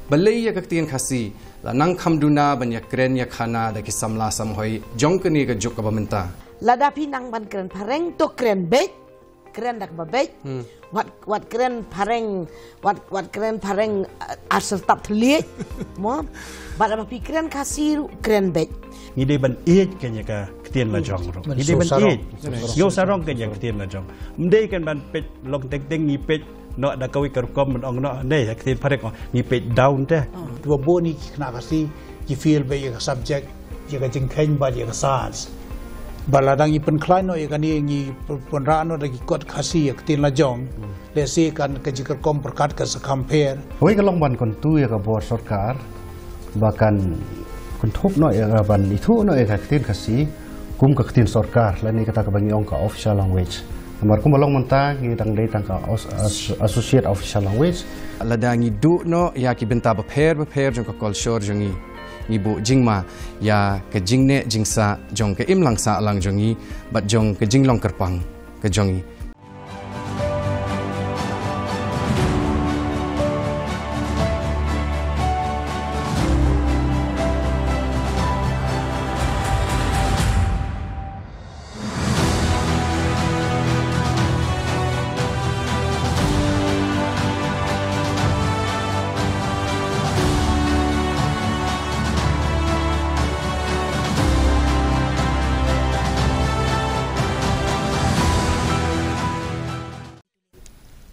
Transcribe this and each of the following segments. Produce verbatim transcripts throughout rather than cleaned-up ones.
Balei ïa ka ktien Khasi la nang kham duna ban ïa kren ïa khana da ki samla samhoi jong kane ka juk kaba mynta? Lada phi nang ban kren phareng to kren beit, kren da kaba beit. Hmm. Wat, wat kren phareng, wat, wat kren phareng, uh, ar syrtap thylliej. Mo? Bad lada phi kren Khasi ruh kren beit. Ngi dei ban ïeit kane ka ktien la jong ruh. Ngi dei ban ïeit. Ngi u sarong kane ka ktien la jong. Ym dei kan ban peit long teng teng ngi peit noh da kawei ka rukom ban ong noh ne ïa ka ktien phareng ong ngi peit down te. Ba bun ki khynnah Khasi ki fail beit ïa ka subject, ïa ka jingkheiñ bad ïa ka science. Ba lada ngi pynkhlaiñ noh ïa kane ngi pynrah noh da ki kot Khasi ïa ka ktien la jong. Lehse kan ka jingkyrkhu pyrkhat kan sa kham pher. Wei ka long ban kyntu ïa ka bor sorkar ba kan kynthup noh ïa ka ban ithuh noh ïa ka ktien Khasi kum ka ktien sorkar lane kata kaba ngi ong ka official language. Namar kumba long mynta ngi dang dei tang ka os-, as-, associate official language. Lada ngi duh noh ïa ki bynta bapher bapher jong ka kolshor jong ngi, ngi buh jingma ïa ka jingneh jingsah jong ka imlang sahlang jong ngi bad jong ka jinglong kyrpang ka jong ngi.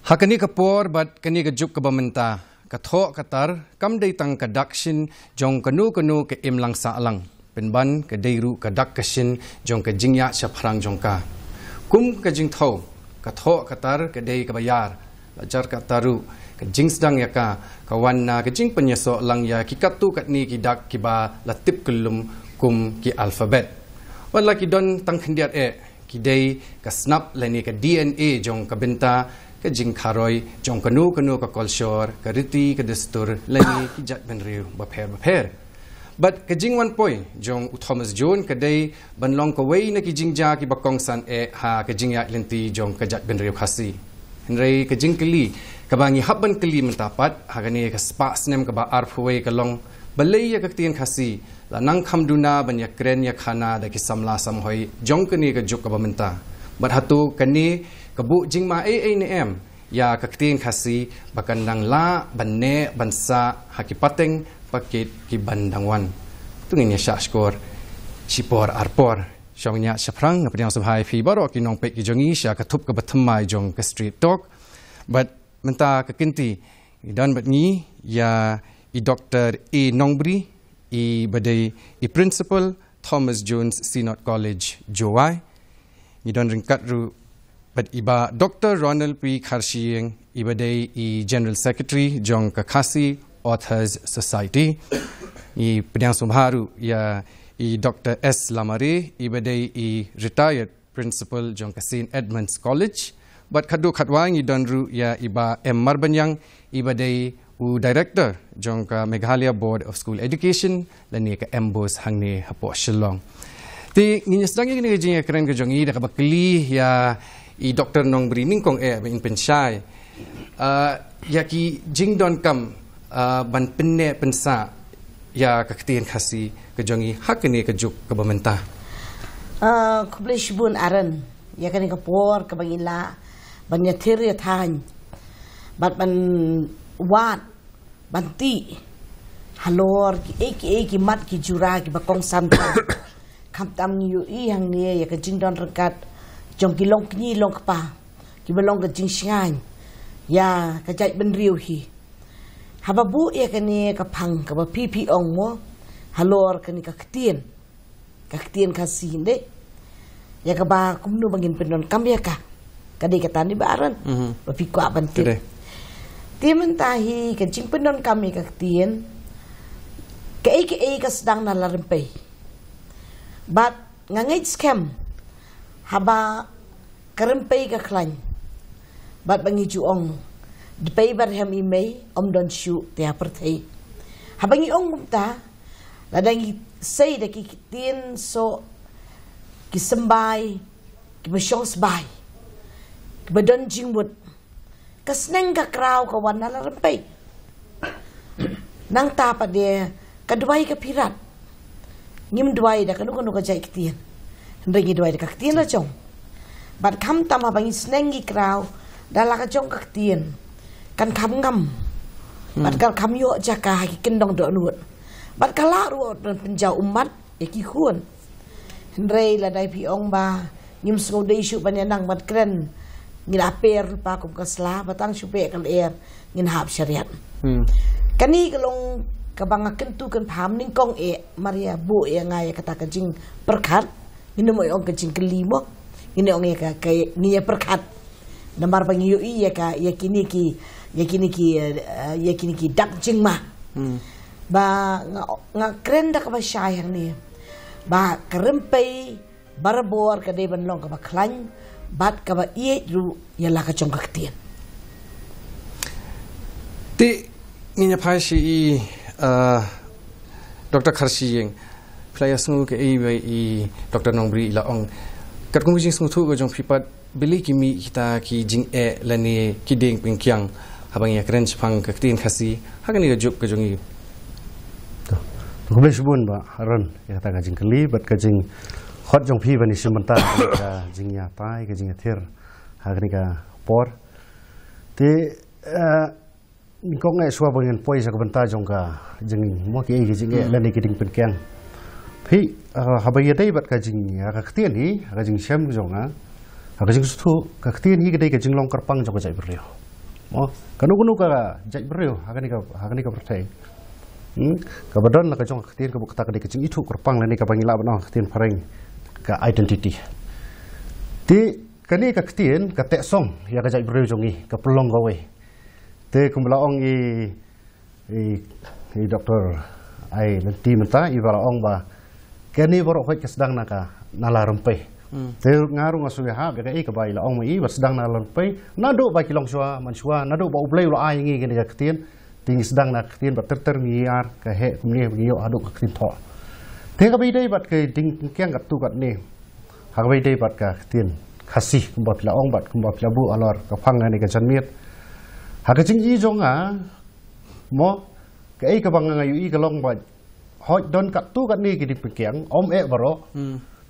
Ha kane ka por bad kane ka juk kaba mynta, ka thoh ka tar kam dei tang ka dak shin jong kano kano ka imlang sahlang, pynban ka dei ruh ka dak ka shin jong ka jingïaid shaphrang jong ka. Kum ka jingthew, ka thoh ka tar ka dei kaba ïar, la jar kata ruh ka jingsdang ïa ka, ka wan na ka jingpynïasoh lang ïa ki katto katne ki dak kiba la tip kyllum kum ki alphabet. Wat la ki don tang khyndiat eh, ki dei ka snap lane ka D N A jong ka bynta, ka jingkharoi jong kano kano ka kolshor, ka riti ka dustur lane ki jaitbynriew bapher bapher. Bad ka jingwan poi jong u Thomas Jones ka dei ban long kawei na ki jingjia kiba kongsan eh ha ka jingïaid lynti jong ka jaitbynriew Khasi. Hynrei ka jingkylli kaba ngi hap ban kylli mynta pat ha kane ka spah snem kaba arphew wei ka long, balei ïa ka ktien Khasi la nang kham duna ban ïa kren ïa khana da ki samla samhoi jong kane ka juk kaba mynta? Bad hato kane ka buh jingma ei ei ne em ïa ka ktien Khasi ba kan nang lah ban neh ban sah ha ki pateng pakit kiban dang wan? To ngin ïa shah shkor shipor arpor. Shong ïa shaphrang, nga pdiang sngewbha ïa phi baroh ki nongpeit ki jong ngi sha ka thup kaba thymmai jong ka Street Talk. Bad mynta ka kynti ngi don bad ngi ïa i Doktor A Nongbri, i ba dei i Principal, Thomas Jones Synod College, Jowai. Ngi don ryngkat ruh bad i Bah Doktor Ronald P Kharshiing, i ba dei i General Secretary jong ka Khasi Authors Society. Ngi pdiang sngewbha ruh ïa i Doktor S Lamare, i ba dei i retired Principal jong ka Saint Edmund's College. Bad khatduh khatwai ngi don ruh ïa i Bah M Marbaniang, i ba dei u Director jong ka Meghalaya Board of School Education lane ka MBOSE hangne hapoh Shillong. Te ngin ïa sdang ïa kane ka jingïakren ka jong ngi da kaba kylli ïa i Doktor Nongbri nyngkong eh ba in pynshai, ah, ïa ki jingdonkam, ah, ban pynneh pynsah ïa ka ktien Khasi ka jong ngi ha kane ka juk kaba mynta. Ah, khublei shibun Aaron ïa kane ka por kaba ngi lah ban ïathir ïathaiñ bad ban wad ban tih halor kiei kiei ki mat ki jura kiba kongsan. Khamtam ngi ïohi hangne ïa ka jingdon ryngkat jong ki longkñi longkpa kiba long ka jingshngaiñ ïa ka jaitbynriew hi. Haba buh ïa kane ka phang kaba phi phi ong mo halor kane ka ktien, ka ktien Khasi hi dei ïa kaba kumno ba ngin pyndonkam ïa ka. Ka dei kata ne Bah Aaron? Mhm. Ba phi kwah ban tip. Ka dei. Te mynta hi ka jingpyndonkam ïa ka ktien, kaei kaei ka sdang na la rympei. Bad nga ngeit skhem haba ka rympei ka khlaiñ bad ba ngi ju ong, dpei ba rhem i mei, ym don shuh te ha pyrthei. Haba ngi ong kumta, lada ngi sei da ki ktien soh, ki symbai kiba shong sbai, kiba don jingmut, ka sneng ka kraw ka wan na la rympei. Nangta pat de ka duwai ka phi rat. Ngim duwai da kano kano ka jait ktien. Hynrei ngi duwai da ka ktien la jong. Bad khamtam haba ngi sneng ngi kraw da la ka jong ka ktien, kan kham ngam. Bad kan kham ïoh jaka ha ki kyndong dohnud. Bad ka lah ruh ban pynjaw ummat ïa ki khun. Hynrei lada phi ong ba ngim sngewdei shuh ban ïa nang ban kren, ngi la per lypa kum ka sla, ba tang shu beh ka lyer ngin hap shariat. Kane ka long kaba nga kyntu kynpham nyngkong eh, mar ïa buh ïa nga ïa kata ka jingpyrkhat. Ngin ym ong ka jingkylli mo, ngin ong ïa ka, ka, ngin ïa pyrkhat. Namar ba ngi ïohi ïa ka, ïa kine ki, ïa kine ki, eh, ïa kine ki dak jingma. Ba nga, nga kren da kaba shai hangne ba ka rympei barabor ka dei ban long kaba khlaiñ bad kaba ïeit ruh ïa la ka jong ka ktien. Te ngin ïa phai sha i, uh, Doctor Kharshi ïeng. Phi la ïa sngew kaei ba i Doctor Nongbri i la ong. Katkum ka jingsngewthuh ka jong phi pat, balei ki mih kita ki jingeh lane ki diengpyngkiang haba ngi ïa kren shaphang ka ktien Khasi ha kane ka juk ka jong i? To, to khublei shibun Bah Aaron ïa kata ka jingkylli bad ka jingkhot jong phi ban ïashim bynta ka jingïatai ka jingïathir ha kane ka por. Te, eh, nyngkong eh shuwa ba ngin poi sha ka bynta jong ka jing, mo, kiei ki jingeh lane ki diengpyngkiang. Phi, eh, haba ïadei bad ka jing, ha ka ktien hi, ha ka jingshem ka jong nga, ha ka jingsngewthuh, ka ktien hi ka dei ka jinglong kyrpang jong ka jaitbynriew. Mo, kano kano ka jaitbynriew ha kane ka, ha kane ka pyrthei, hmm, kaba don la ka jong ka ktien, kaba kata ka dei ka jingithuh kyrpang lane kaba ngi lah ban ong ha ka ktien phareng ka identity. Te kane ka ktien ka teh song ïa ka jaitbynriew jong ngi, ka pynlong kawei. Te kumba la ong i, i, i Doctor Ailynti mynta, i ba la ong ba kane baroh hoid ka sdang na ka, na la rympei. Te nga ruh nga sngewhap ïa kaei kaba i la ong ma i, ba sdang na la rympei, naduh ba ki longshuwa manshuwa, naduh ba U Blei u la ai ngi kane ka ktien, te ngi sdang na ka ktien, ba ter ter ngi ïar ka heh kumne ba ngi ïoh haduh ka ktien thoh. Te kaba ïadei bad ka diengpyngkiang katto katne, ha kaba ïadei bad ka ktien Khasi kumba phi la ong bad kumba phi la buh halor ka phang kane ka janmiet, ha ka jingi jong nga, mo, kaei kaba nga ïohi ka long ba hoid don katto katne ki diengpyngkiang, ym eh baroh.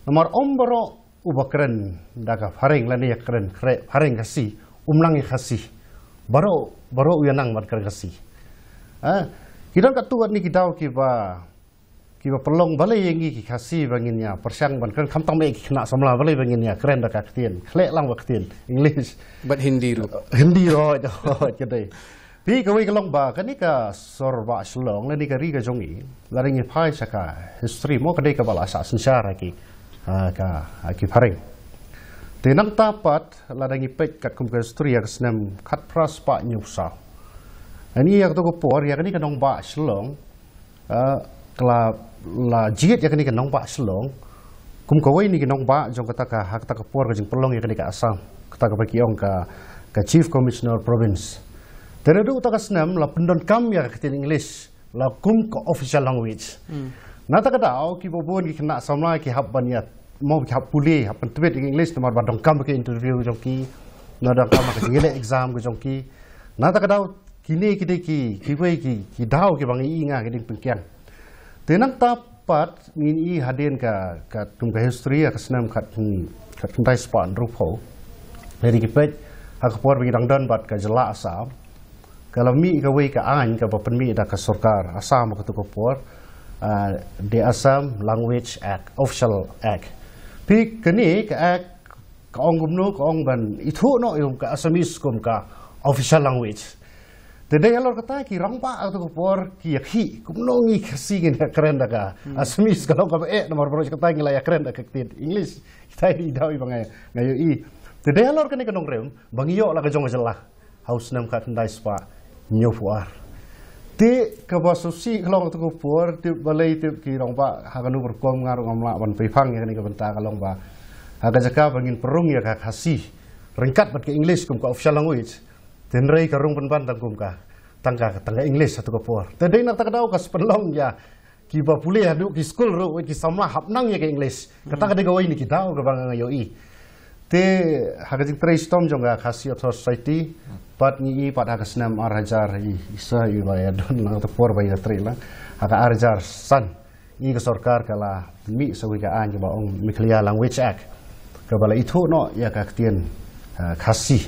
Namar ym baroh uba kren da ka phareng lane ïa kren kre-, phareng Khasi, um nang ïa Khasi. Baroh, baroh u ïa nang ban kren Khasi. Ha, ki don katto katne ki daw kiba, kiba pynlong balei ïa ngi ki Khasi ba ngin ïa pyrshang ban kren, khamtam eh ki khynnah samla, balei ba ngin ïa kren da ka ktien, khleh lang ba ktien English bad Hindi ruh. Hindi ruh, ka dei. Phi, kawei ka long ba kane ka sor Bah Shalong lane ka ri ka jong i, lada ngi phai sha ka history, mo, ka dei kaba la shah synshar ha ki, ha ka, ha ki phareng. Te nangta pat lada ngi peit katkum ka history ha ka snem khatphra spah hynñiewphew saw. Ani ïa kato ka por ïa kane ka nongbah Shalong, ah, ka la, la jied ïa kane ka nongbah Shalong kum kawei na ki nongbah jong kata ka, ha kata ka por ka jingpynlong ïa kane ka Assam, kata kaba ki ong ka, ka Chief Commissioner Province. Te naduh kata ka snem la pyndonkam ïa ka ktien English la kum ka official language. Na kata ka daw kiba bun ki khynnah samla ki hap ban ïa, mo, ki hap pule, hap pyntbit ïa ka English namar ba donkam ka interview jong ki, na donkam ka jingïaleh exam ka jong ki. Na kata ka daw kine ki dei ki, kiwei ki, ki daw kiba ngi i nga ki diengpyngkiang. Te nangta pat ngin i hadien ka, katkum ka history ha ka snem khat, hmm, khatkhyndai spah hynriewphew. Lada ngi peit ha ka por ba ngi dang don bad ka jylla Assam, ka la mih kawei ka aiñ kaba pynmih da ka sorkar Assam ha kato ka por, ah, the Assam Language Act, Official Act. Phi, kane ka act ka ong kumno, ka ong ban ithuh noh ïa ka Assamese kum ka official language. Te dei halor kata ki rangbah ha kato ka por ki ïakhih kumno ngi Khasi ngin ïa kren da ka Assamese, ka long kaba eh namar baroh shi katta ngi la ïa kren da ka ktien English. Kita i daw iba nga, nga ïohi. Te dei halor kane ka nongrim ba ngi ïoh la ka jong ka jylla ha u snem khatkhyndai spah hynñiewphew ar. Te kaba sngewsih ka long ha kato ka por, tip balei, tip ki rangbah, ha kano ka rukom nga ruh ngam lah ban pynphang ïa kane ka bynta, ka long ba ha ka jaka ba ngin pynrung ïa ka Khasi ryngkat bad ka English kum ka official language, te hynrei ka rung pynban tang kum ka, tang ka, tang ka English ha kato ka por. Te dei na kata ka daw ka sa pynlong ïa kiba pule haduh ki skul ruh, ki samla hap nang ïa ka English. Kata ka dei kawei na ki daw kaba nga ïohi. Te ha ka jingtrei shitom jong ka Khasi Authors' Society, Pat ngi i pat ha ka snem ar hajar i, i sa i ba ïa don lang ta por ba ïa trei lang. Ha ka ar hajar san ngi ka sorkar ka la mih sa wi ka aiñ ba ong Meghalaya Language Act, ka ba la ithuh noh ïa ka ktien, ah, Khasi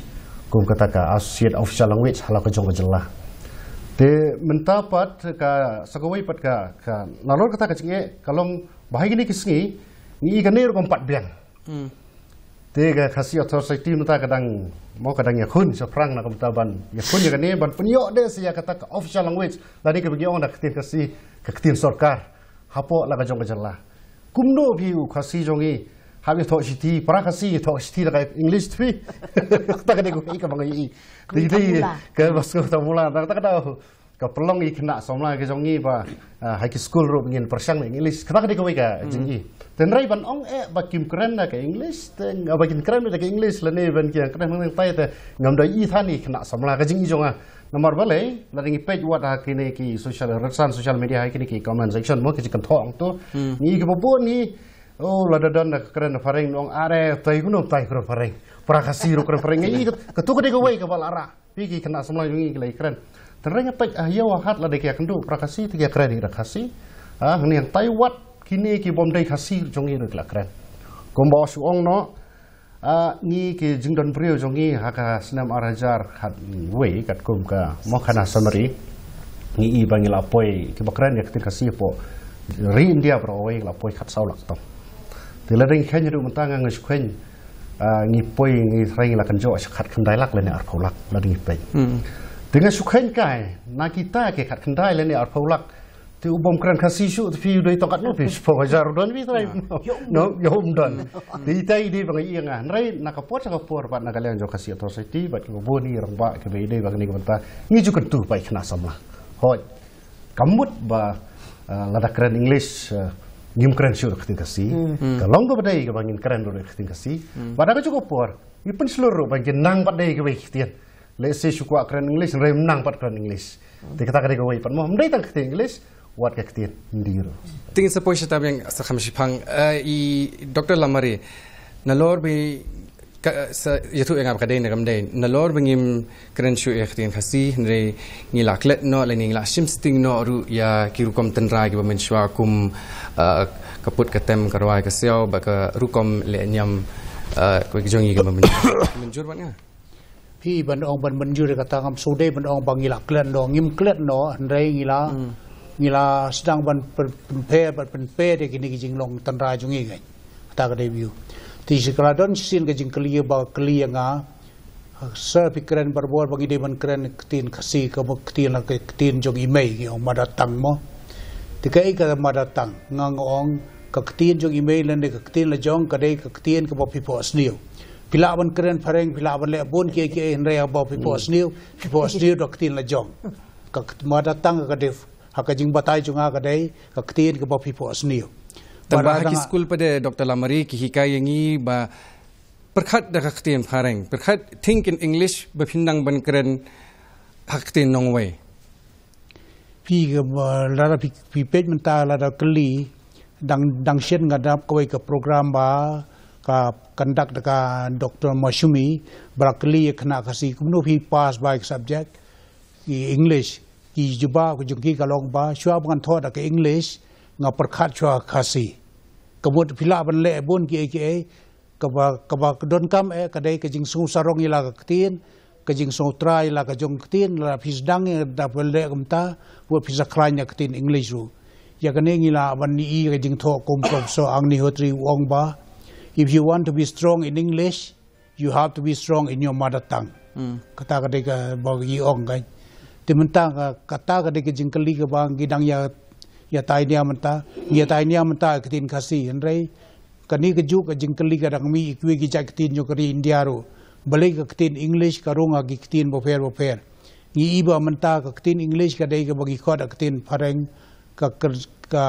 kum kata ka associate official language ha la ka jong ka jylla. Te mynta pat ka sa kawei pat ka, ka nalor kata ka jingeh ka long ba ha kine ki sngi ngi i kane rukom pat biang. Te ka Khasi Author Society mynta ka dang, mo, ka dang ïakhun shaphrang na ka bynta ban ïakhun ïa kane ban pynïoh de sa ïa kata ka official language lane ka ba ngi ong da ka ktien Khasi ka ktien sorkar hapoh la ka jong ka jylla. Kumno phi u Khasi jong ngi hap ïathoh shithi, para Khasi ïathoh shithi da ka English phi. Kata ka dei ka ba ngi i. Dei dei ka ba sngewthuh mula kata ka dei ka pynlong i khynnah samla ka jong ngi ba, ah, ha ki skul ruh ngin pyrshang da English. Kata ka dei kawei ka jing i. Te hynrei ban ong eh ba kim kren da ka English, te, ah, ba kim kren da ka English lane ban ki kren nang tai te ngam da i than i khynnah samla ka jing i jong nga. Namar balei, lada ngi peit wat ha kine ki social, rynsan social media ha kine ki comment section mo ki jingkynthoh ong tu. Ngi ki ba bun ngi, oh, lada don da ka kren phareng nong are, tai kuno tai kren phareng. Para Khasi ruh kren phareng ngi, ka tu ka dei kawei ka ba la rah. Phi ki khynnah samla jong ngi ki la ïakren. Te hynrei nga peit, ah, ïa wa hat lada ki ïakynduh para Khasi te ki ïakren ïa ka Khasi. Ah, ngi hangtai wat kine ki bym dei Khasi jong ngi ruh ki la kren. Kumba shu ong noh, ah, ngi ki jingdon briew jong ngi ha ka snem ar hajar khatwei katkum ka Mokhana Summary. Ngi i ba ngi la poi ki ba kren ïa ka ktien Khasi hapoh ri India baroh wei la poi khatsaw lak tong. Te lada ngi kheiñ haduh mynta nga nga shu kheiñ, ah, ngi poi ngi thrang ngi la kynjoh sha khatkhyndai lak lane arphew lak lada ngi peit. Te nga shu kheiñ kai na kita ki khatkhyndai lane arphew lak. Te u bym kren Khasi shuh te phi u dei tang katno phi shiphew hajar u don phi trai. No, ïa um don. Te ita i dei ba nga ïa nga. Hynrei na ka por sha ka por bad na ka liang jong Khasi Author Society bad ki ba bun i rangbah ki ba i dei ba kane ka bynta ngi ju kyntu ba i khynnah samla. Hooid. Ka mut ba, ah, lada kren English, ah, ngim kren shuh da ka ktien Khasi. Ka long ka ba dei ka ba ngin kren ruh da ka ktien Khasi. Bad da ka juh ka por ngi pynshlur ruh ba ngin nang pat dei ka wei ka ktien. Lehse shu kwah kren English, hynrei ym nang pat kren English. Te kata ka dei kawei pat mo, ym dei tang ka ktien English, wat ka ktien Hindi ruh. Te ngin sa poi shata biang sa kham shiphang, eh, i Doctor Lamare, nalor ba ka, sa, ïathuh ïa nga ba ka dei ne kam dei. Nalor ba ngim kren shuh ïa ka ktien Khasi, hynrei ngi la klet noh, lane ngi la shim sting noh ruh ïa ki rukom tynrai ki ba mynshuwa kum, eh, ka put ka tem ka rwai ka siaw, bad ka rukom leh niam, eh, ka jong ngi ki ba mynshuwa. Mynjur bad nga. Phi ban ong ban mynjur ïa kata ngam shu dei ban ong ba ngi la klet noh, ngim klet noh, hynrei ngi la, ngi la sdang ban pyn-, pynpher, ban pynpher ïa kine ki jinglong tynrai jong ngi ngai. Kata ka dei view. Te shi ka la don shisien ka jingkylli ba kylli ïa nga, sa phi kren barabor ba ngi dei ban kren ktien Khasi ka ba ktien la ka ktien jong i mei ngi ong mother tongue mo. Te kaei ka mother tongue, nga nga ong ka ktien jong i mei lane ka ktien la jong ka dei ka ktien ka ba phi phohsniew. Phi lah ban kren phareng, phi lah ban leh bun kiei kiei, hynrei haba phi phohsniew, phi phohsniew da ka ktien la jong. Ka kt-, mother tongue ka dei, ha ka jingbatai jong nga ka dei ka ktien ka ba phi phohsniew. Tang ba ha ki skul pat de Doctor Lamare ki hikai ïa ngi ba pyrkhat da ka ktien phareng, pyrkhat think in English ba phin nang ban kren ha ka ktien nongwei. Phi ka, uh, lada phi, phi peit mynta lada kylli, dang, dang shen nga dap kawei ka program ba ka conduct da ka Doctor Mashumi, ba la kylli ïa khynnah Khasi kumno phi pass ba ïa ka subject ki English, ki jubab ka jong ki ka long ba shuwa ba ngan thoh da ka English nga pyrkhat shuwa Khasi. Ka mut phi lah ban leh bun kiei kiei, ka ba, ka ba donkam eh ka dei ka jingsngew sarong ïa la ka ktien, ka jingsngew trai ïa la ka jong ka ktien, la phi sdang ïa da phi leh kumta, wat phi sa khlaiñ ïa ka ktien English ruh. Ïa kane ngi lah ban i ka jingthoh kum Professor Agnihotri u ong ba, if you want to be strong in English, you have to be strong in your mother tongue. Kata ka dei ka ba ngi ong kan. Te mynta ka, kata ka dei ka jingkylli ka ba ngi dang ïa, ïa tai nia mynta, ngi ïa tai nia mynta ka ktien Khasi, hynrei kane ka juh ka jingkylli ka dang mih ïa kiwei ki jait ktien jong ka ri India ruh. Balei ka ktien English ka rung ha ki ktien bapher bapher. Ngi i ba mynta ka ktien English ka dei ka ba ngi khot ha ka ktien phareng ka, ka, ka,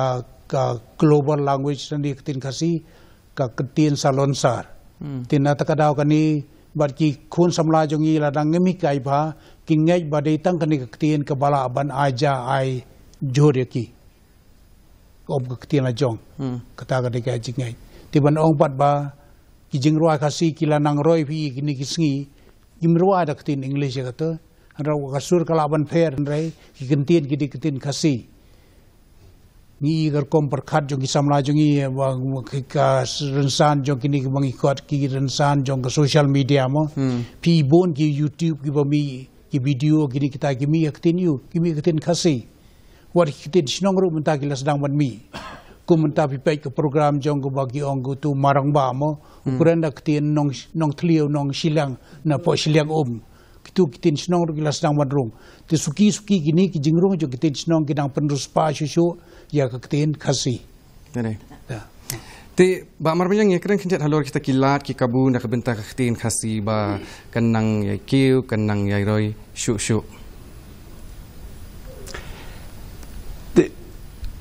ka global language, lane ka ktien Khasi ka ktien salonsar. Te na kata ka daw kane bad ki khun samla jong ngi la dang ngim hikai bha, ki ngeit ba dei tang kane ka ktien ka ba lah ban ai ja ai jhur ïa ki. Kum ka ktien la jong. Kata ka dei ka jingngeit. Te ban ong pat ba ki jingrwai Khasi ki la nang roi phi kine ki sngi. Ngim rwai da ka ktien English ïa kata. Hynrei ka sur ka lah ban pher, hynrei ki kyntien ki dei ka ktien Khasi. Ngi i ka rukom pyrkhat jong ki samla jong ngi, ba, ba ki ka s-, rynsan jong kine ki ba ngi khot ki rynsan jong ka social media mo. Hmm. Phi bun ki YouTube ki ba mih ki video kine kita ki mih ka ktien ïa u, ki mih ka ktien Khasi. Wat ki ktien shnong ruh mynta ki la sdang ban mih. Kum mynta phi peit ka program jong ka ba ki ong ka tu Marang Ba mo. Hmm. U kren da ktien nong, nong tliu, nong shiliang, na po shiliang um. Kitu ki ktien shnong ruh ki la sdang ban rung. Te suki suki kine ki jingrung jong ki ktien shnong ki dang pynrung spah shuh shuh ïa ka ktien Khasi. Te dei. Ya. Te Bah Marbaniang, ïa kren khyndiat halor kita ki lad ki kabu na ka bynta ka ktien Khasi ba kan nang ïai kiew, kan nang ïai roi shuh shuh. Te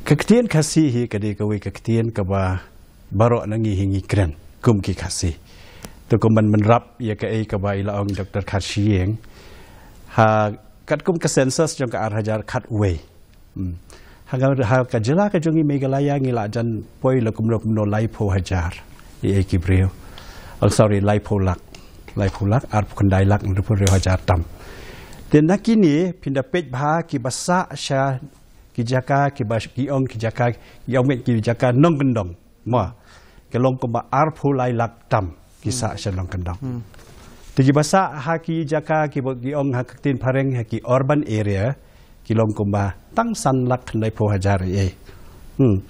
ka ktien Khasi hi ka dei kawei ka ktien kaba baroh na ngi hi ngi kren kum ki Khasi. Te kum ban mynrap ïa kaei kaba i la ong Doktor Kharshiing. Ha katkum ka census jong ka ar hajar khatwei. Hmm. Ha ka, ha ka jylla ka jong ngi Meghalaya ngi la jan poi la kumno kumno laiphew hajar. Ïa ki briew. Oh, sorry, laiphew lak. Laiphew lak, arphew khyndai lak, hynriewphew hynriew hajar tam. Te na kine phin da peit bha ki ba sah sha ki jaka ki ba ki ong ki jaka ki ong met ki jaka nongkyndong. Mo, ki long kumba arphew lai lak tam ki sah sha nongkyndong. Hmm. Te ki ba sah ha ki jaka ki ba ki ong ha ka ktien phareng ha ki urban area, ki long kumba tang san lak khyndai phew hajar ïa. Hmm.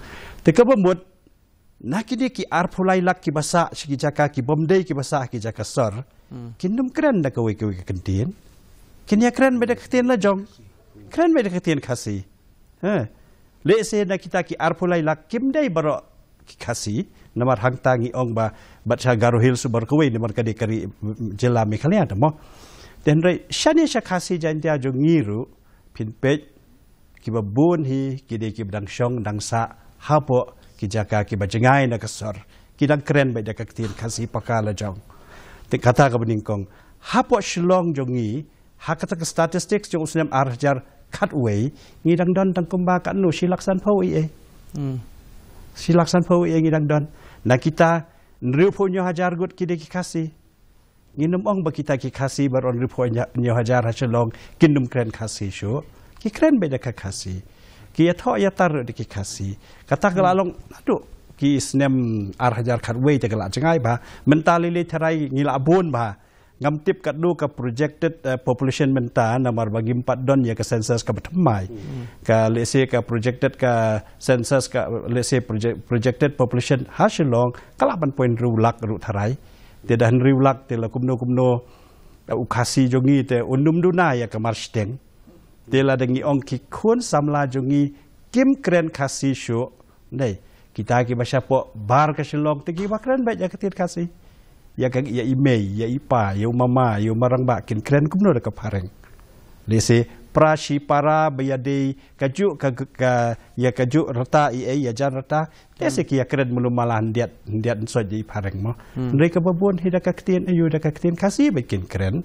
Te kaba mut na kine ki arphew lai lak ki ba sah sha ki jaka ki bym dei ki ba sah ki jaka sor. Hmm. Kin ym kren da kawei kawei ka ktien. Kin ïa kren beit da ka ktien la jong. Kren beit da ka ktien Khasi. Ha. Lehse na kita ki arphew lai lak kim dei baroh ki Khasi, namar hangta ngi ong ba bad sha Garo Hills baroh kawei namar ka dei ka ri, mm, jylla Meghalaya te mo. Te hynrei shane sha Khasi Jaintia jong ngi ruh phin peit ki ba bun hi ki dei ki ba dang shong dang sah hapoh ki jaka ki ba jngai na ka sor. Ki dang kren beit da ka ktien Khasi paka la jong. Te kata kaba nyngkong hapoh Shillong jong ngi ha kata ka statistics jong u snem ar hajar khatwei, ngi dang don tang kumba katno shi lak sanphew ïa. Hmm. Shi lak sanphew ïa ngi dang don. Na kita hynriewphew hynñiew hajar ngut ki dei ki Khasi. Ngin ym ong ba kita ki Khasi baroh hynriewphew hynñiew hajar ha Shillong kin ym kren Khasi shuh. Ki kren beit da ka Khasi. Ki ïathoh ïatar ruh da ki Khasi. Kata ka la long naduh ki snem ar hajar khatwei te ka la jngai bha. Mynta lei lei tharai ngi la bun bha. Ngam tip katno ka projected, eh, population mynta namar ba ngim pat don ïa ka census kaba thymmai. Hmm. Ka lehse ka projected ka census ka lehse project-, projected population ha Shillong ka lah ban poi hynriew lak ruh tharai. Te da hynriew lak te la kumno kumno, eh, u Khasi jong ngi te un ym duna ïa ka marshiteng. Te lada ngi ong ki khun samla jong ngi kim kren Khasi shuh. Dei, kita ki ba shapoh bar ka Shillong te ki ba kren beit ïa ka ktien Khasi. Ïa ka, ïa i mei, ïa i pa, ïa u mama, ïa u marangbah kin kren kumno da ka phareng. Lehse pra shi para ba ïadei kajuh ka, ka, ïa kajuh rta i ei, ïa jan rta. Lehse ki ïa kren malu mala hyndiat, hyndiat hynsoit ïa i phareng mo. Hmm. Hynrei kaba bun hi da ka ktien aiu, da ka ktien Khasi beit kin kren.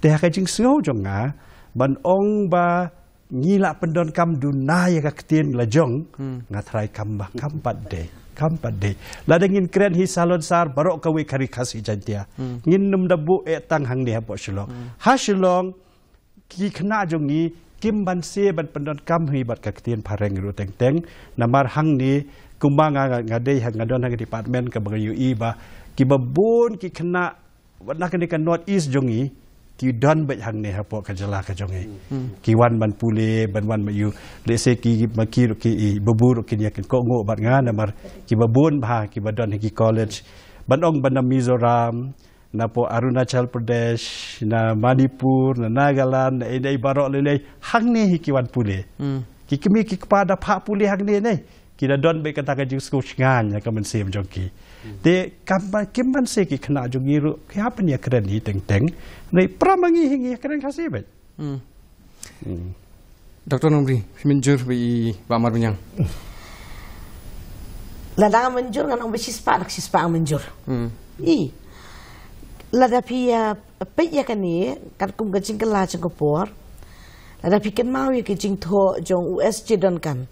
Te ha ka jingsngew jong nga ban ong ba ngi lah pyndonkam duna ïa ka ktien la jong, hmm, nga tharai kam ba, kam pat dei, kam pat dei. Lada ngin kren hi salonsar baroh kawei ka ri Khasi Jaintia. Hmm. Ngin ym da buh eh tang hangne hapoh Shillong. Hmm. Ha Shillong ki khynnah jong ngi kim banse ban pyndonkam hi bad ka ktien phareng ruh teng teng. Namar hangne kumba nga, nga, nga dei ha, nga don ha ka department kaba nga ïohi ba ki ba bun ki khynnah wat na kane ka North East jong ngi ki don beit hangne hapoh ka jylla ka jong ngi. Hmm. Ki wan ban pule, ban wan ban ïoh. Lehse ki ma ki ruh ki i, babu ruh kin ïa kin kohnguh bad nga namar ki ba bun bha ki ba don ha ki college. Ban ong ban na Mizoram, na poh Arunachal Pradesh, na Manipur, na Nagaland, na ei ei baroh lei lei hangne hi ki wan pule. Hmm. Ki kmie ki kpa da phah pule hangne ne. Ki da don beit kata ka jingsngew shngaiñ ha ka mynsiem jong ki. Hmm. Te kam ba, kim banse ki khynnah jong ngi ruh ki hap ban ïa kren hi teng teng. Hynrei para ma ngi hi ngi ïa kren Khasi beit. Hmm. Hmm. Doktor Numbri, phi mynjur ba i Bah Marbaniang? Lada nga mynjur ngan ong ba shispah, da ka shispah nga mynjur. Hmm. I. Lada phi, ah, peit ïa kane katkum ka jingkylla jong ka por. Lada phi kynmaw ïa ka jingthoh jong u S J Duncan.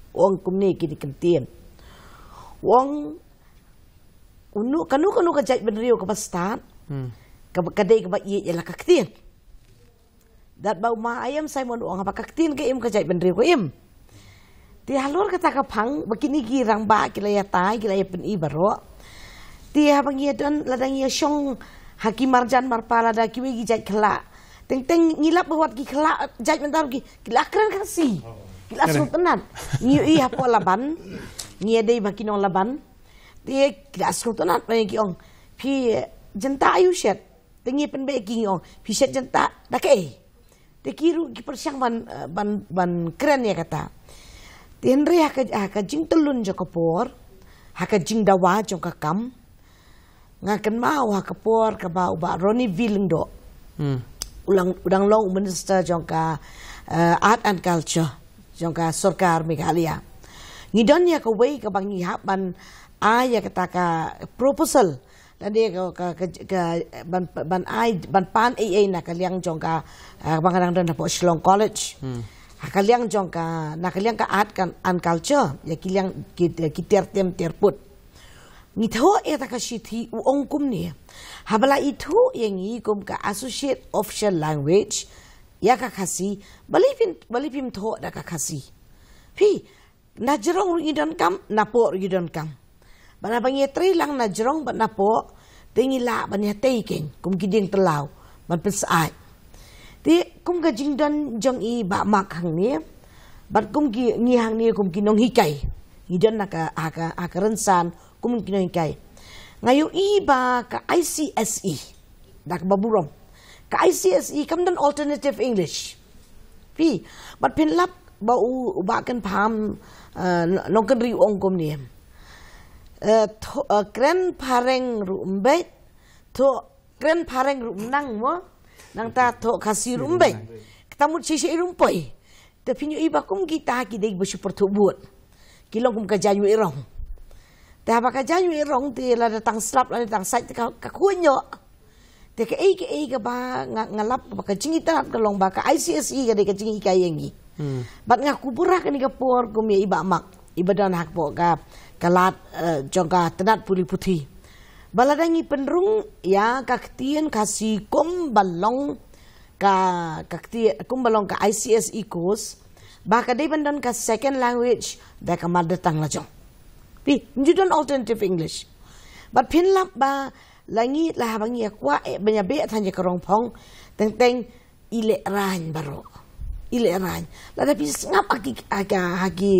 U ong kumne kine ki kyntien. U ong uno, kano kano ka jaitbynriew kaba stad. Hmm. Ka, ka dei kaba ïeit ïa la ka ktien. Dat ba u ma Aïom Simon u ong haba ka ktien ka im ka jaitbynriew ka im. Te halor kata ka phang ba kine ki rangbah ki la ïatai ki la ïapyni baroh. Te haba ngi ïadon lada ngi ïashong ha ki marjan marpa lada kiwei ki jait khyllah. Teng teng ngi lap ba wat ki khyllah jait mynta ki, ki la kren Khasi. Ki la sngewtynnat. Ngi ïohi hapoh Laban. Ngi ïadei ba ki nong Laban. Te ki la sngewtynnat ba ki ong. Phi jynta aïu shet. Te ngi pynbeit ki ngi ong. Phi shet jynta da kaei. Te ki ruh ki pyrshang ban, eh, ban, ban kren ïa kata. Te hynrei ha ka, ha ka jingtyllun jong ka por, ha ka jingdawa jong ka kam, nga kynmaw ha ka por kaba u Bah Ronnie V Lyngdoh. Hmm. U dang, u dang long u minister jong ka, eh, art and culture jong ka sorkar Meghalaya. Ngi don ïa kawei kaba ngi hap ban ai ïa kata ka proposal. Lane ka, ka, ka, ka, ban, ban ai, ban pan ei ei na ka liang jong ka, ah, ba nga dang don hapoh Shillong College. Hmm. Ha ka liang jong ka, na ka liang ka art kan, and culture, ïa ki liang ki, ki tiar tem tiar put. Ngi thoh ïa ta ka shithi u ong kumne. Haba la ithuh ïa ngi kum ka associate official language ïa ka Khasi, balei phim, balei phim thoh da ka Khasi. Phi, na jrong ruh ngi donkam, na poh ruh ngi donkam. Bad haba ngi trei lang na jrong bad na poh, te ngi lah ban ïatei keiñ kum ki dieng tyllaw ban pynsyaid. Te kum ka jingdon jong i Bah Mak hangne, bad kum ki, ngi hangne kum ki nonghikai. Ngi don na ka, ha ka, ha ka rynsan kum ki nonghikai. Nga ïohi ba ka I C S E, da kaba burom, ka I C S E kam don alternative English. Phi, bad phin lap ba u, u Bah Kynpham, eh, nongkynriew ong kumne. Eh, thoh, eh, kren phareng ruh ym beit, thoh kren phareng ruh ym nang mo, nangta thoh Khasi ruh ym beit. Kata mut shisha ruh ym poi. Te phin ïohi ba kum kita ki dei ba shu pyrthuh bud. Ki long kum ka jaiñ wei rong. Te haba ka jaiñ wei rong te lada tang slap lada tang sait te ka, ka khuid ñiuh. Te kaei kaei kaba nga, nga lap ba ka jingitynnad ka long ba ka I C S E ka dei ka jinghikai ïa ngi. Hmm. Bad nga kubur ha kane ka por kum ïa i Bah Mak, i ba don hapoh ka, ka lad, eh, jong ka tnat pule puthi. Ba lada ngi pynrung ïa ka ktien Khasi kum ba long ka, ka ktien, kum ba long ka I C S E course, ba ka dei ban don ka second language da ka mother tongue la jong. Phi, ym ju don alternative English. Bad phin lap ba la ngi, la haba ngi ïa kwah, eh, ban ïa beh than ïa ka rong phong, teng teng i lehraiñ baroh. I lehraiñ. Lada phi sngap ha ki, ha ki, ha ki,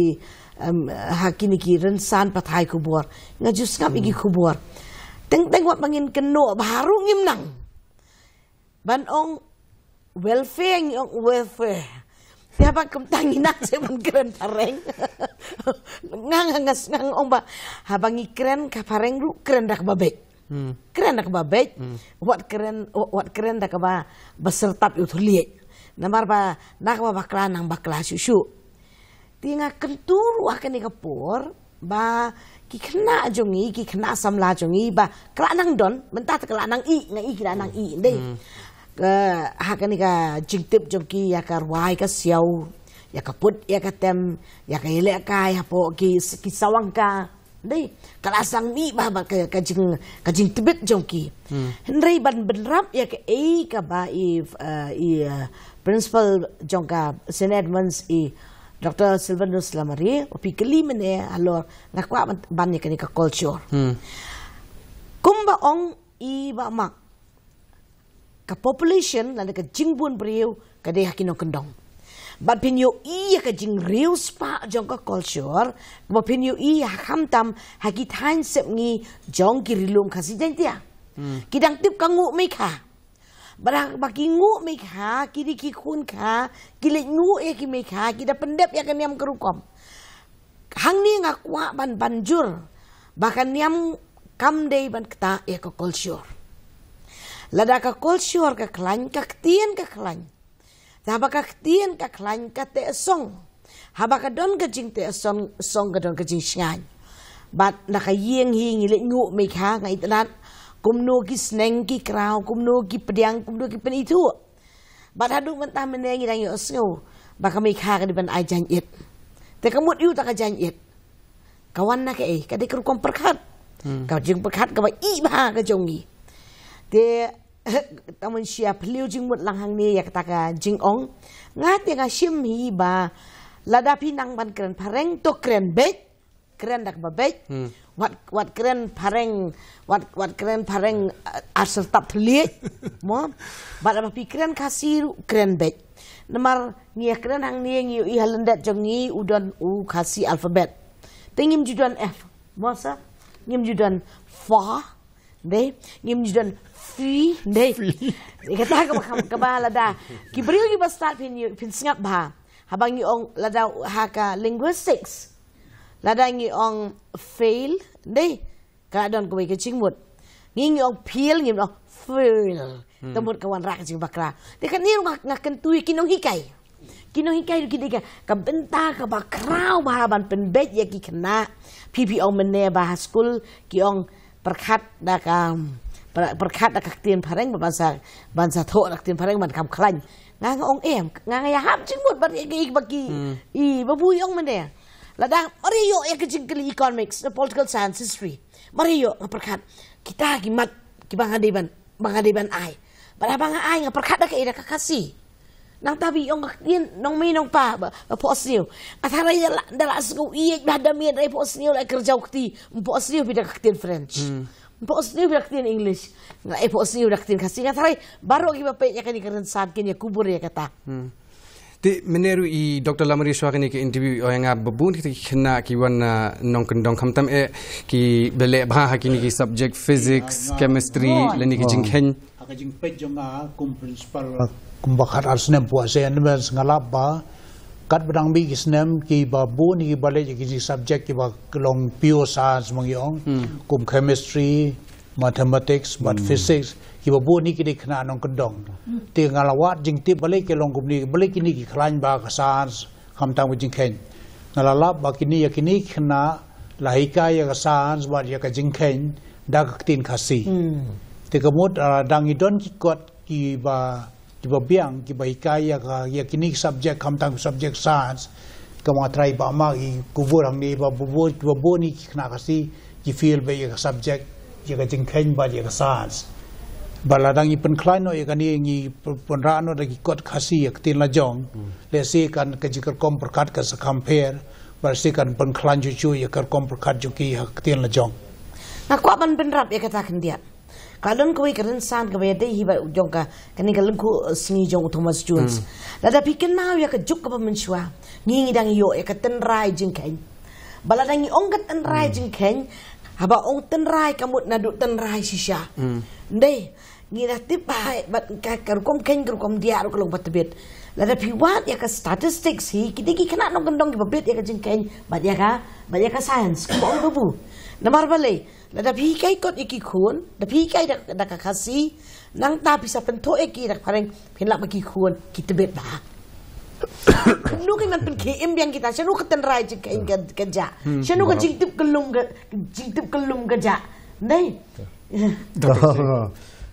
em, ha kine ki rynsan pathai khubor. Nga ju sngap ïa ki khubor. Teng teng wat ba ngin kynnoh ba harum ngim nang. Ban ong welfare ngi ong welfare. Te haba kumta ngi nang seh ban kren phareng. Nga, nga, nga, nga ong ba haba ngi kren ka phareng ruh kren da kaba beit. Hmm. Kren da kaba beit. Hmm. Wat kren, wat kren da kaba, ba syrtap ïa u thylliej. Namar ba na kaba bakla nang bakla shuh shuh. Te nga kyntu ruh ha kane ka por ba ki khynnah jong ngi, ki khynnah samla jong ngi ba ka la nang don, mynta te ka la nang ih, nga ih ki la nang ih, dei. Hmm. Ka, ha kane ka jingtip jong ki ïa ka rwai ka siaw, ïa ka put ïa ka tem, ïa ka ïalehkai hapoh ki, ki sawang ka, dei. Ka la sdang mih bha bad ka, ka jing, ka jingtbit jong ki. Hmm. Hynrei ban bynrap ïa kaei kaba i, eh, i, eh, principal jong ka Saint Edmund's i Doctor Sylvanus Lamare, u phi kylli mynne halor nga kwah ban, ban ïa kane ka culture. Hmm. Kumba ong i Bah Mak, ka population lane ka jingbun briew ka dei ha ki nongkyndong. Bad phin ïohi ïa ka jingriewspah jong ka culture, ba phin ïohi ha khamtam ha ki thaiñ sepngi jong ki ri lum Khasi Jaiñtia. Hmm. Ki dang tip ka nguh meikha. Bad haba ki nguh meikha, ki dei ki khun kha, ki leit nguh ïa ki meikha, ki da pyndep ïa ka niam ka rukom. Hangne nga kwah ban ban jur ba ka niam kam dei ban ktah ïa ka culture. Lada ka culture ka khlaiñ, ka ktien ka khlaiñ. Te haba ka ktien ka khlaiñ ka teh song. Haba ka don ka jingteh song, song ka don ka jingshngaiñ. Bad na ka ïing hi ngi leit nguh meikha, nga itynnad kumno ki sneng ki kraw, kumno ki pdiang, kumno ki pynithuh. Bad haduh mynta mynne ngi dang ïohsngew ba ka meikha ka dei ban ai jaiñ it. Te ka mut aïu ta ka jaiñ it? Ka wan na kaei? Ka dei ka rukom pyrkhat. Hmm. Ka jingpyrkhat kaba ih bha ka jong ngi. Te Tang mynshwa phylliew jingmut lang hangne ïa kata ka jingong. Nga te nga shim hi ba lada phi nang ban kren phareng to kren beit. Kren da kaba beit. Wat, wat kren phareng, wat, wat kren phareng, uh, ar syrtap thylliej. Mo? Bad lada phi kren Khasi ruh kren beit. Namar ngi ïa kren hangne ngi ïohi ha lyndet jong ngi u don u Khasi alphabet. Te ngim ju don F. Mo sa? Ngim ju don fa. Dei, ngim ju don fi, dei. Kata kaba, kaba, kaba lada ki briew kiba stad phin, phin sngap bha. Haba ngi ong lada ha ka linguistics. Lada ngi ong fail, dei. Ka don kawei ka jingmut. Ngi, ngi ong pil, ngim ong fail. Te mut ka wanrah ka jingbakla. Te kane ruh nga, nga kyntu ïa ki nonghikai. Ki nonghikai ruh ki dei ka, ka bynta kaba khraw bha ban pynbeit ïa ki khynnah. Phi, phi ong mynne ba ha skul ki ong pyrkhat da ka, pyr-, pyrkhat da ka ktien phareng, ban sa, ban sa thoh da ka ktien phareng ban kham khlaiñ. Nga, nga ong em, nga, nga ïahap jingmut bad ïa ki, ba ki, i, ba bun ong mynne. Lada mar ïoh ïa ka jingkylli economics, the political science, history. Mar ïoh nga pyrkhat. Kita ki mat kiba nga dei ban, ba nga dei ban ai. Bad haba nga ai nga pyrkhat da kaei, da ka Khasi. Nangta phi ong ka ktien nongmei nongpa ba, ba phohsniew. Nga tharai da la, da la sngew ïeit bha da miet da phohsniew la kyrjaw kti. Phohsniew phi da ka ktien French. Phohsniew phi da ka ktien English. Nga, eh, phohsniew da ka ktien Khasi. Nga tharai baroh kiba peit ïa kane ka rynsan kin ïa kubur ïa kata. Te mynne ruh i Doctor Lamari shuwa kane ka interview i ong ïa nga ba bun kita ki khynnah ki wan na nongkyndong, khamtam eh kiba leh bha ha kine ki subject physics, chemistry lane ki jingkheiñ. Ha ka jingpeit jong nga kum principal kumba khat ar snem pura shen, nga lap ba katba dang mih ki snem kiba bun kiba leh ki subject kiba long pure science ma ngi ong, kum chemistry, mathematics bad physics, kiba bun hi ki dei khynnah nongkyndong. Te nga la wad jingtip balei ki long kumne, balei kine ki khlaiñ bha ka science khamtam ka jingkheiñ. Nga la lap ba kine ïa kine ki khynnah la hikai ïa ka science bad ïa ka jingkheiñ da ka ktien Khasi. Te ka mut, ah, dang i don ki kot kiba, kiba biang kiba hikai ïa ka, ïa kine ki subject khamtam ki subject science. Kaba nga tharai ba ma i kubur hangne ba bun, ba bun i ki khynnah Khasi ki fail bha ïa ka subject, ïa ka jingkheiñ bad ïa ka science. Ba lada ngi pynkhlaiñ noh ïa kane, ngi pyn-, pynrah noh da ki kot Khasi ïa ka ktien la jong. Lehse kan ka jingkyrkhu pyrkhat kan sa kham pher. Bad lehse kan pynkhlaiñ shuh shuh ïa ka rukom pyrkhat jong ki ha ka ktien la jong. Nga kwah ban bynrap ïa kata khyndiat. Ka don kawei ka rynsan kaba ïadei hi bad jong ka, kane ka lyngkhuh, eh, sngi jong u Thomas Jones. Lada phi kynmaw ïa ka juk kaba mynshuwa, ngi, ngi dang ïoh ïa ka tynrai jingkheiñ. Ba lada ngi ong ka tynrai jingkheiñ, haba ong tynrai ka mut naduh tynrai shisha. Dei, ngi da tip bha bad ka, ka rukom kheiñ ka rukom diah ruh ka long ba tbit. Lada phi wad ïa ka statistics hi, ki dei ki khynnah nongkyndong kiba bit ïa ka jingkheiñ bad ïa ka, bad ïa ka science, kumba ong babu. Namar balei? Lada phi hikai kot ïa ki khun, da phi hikai da, da ka Khasi, nangta phi sa pynthoh ïa ki da ka phareng, phin lap ba ki khun ki tbit bha. Kumno kan pynkhiah im biang kita, shano ka tynrai jingkheiñ ka, ka jah. Shano ka jingtip kyllum ka, jingtip kyllum ka jah. Dei. To,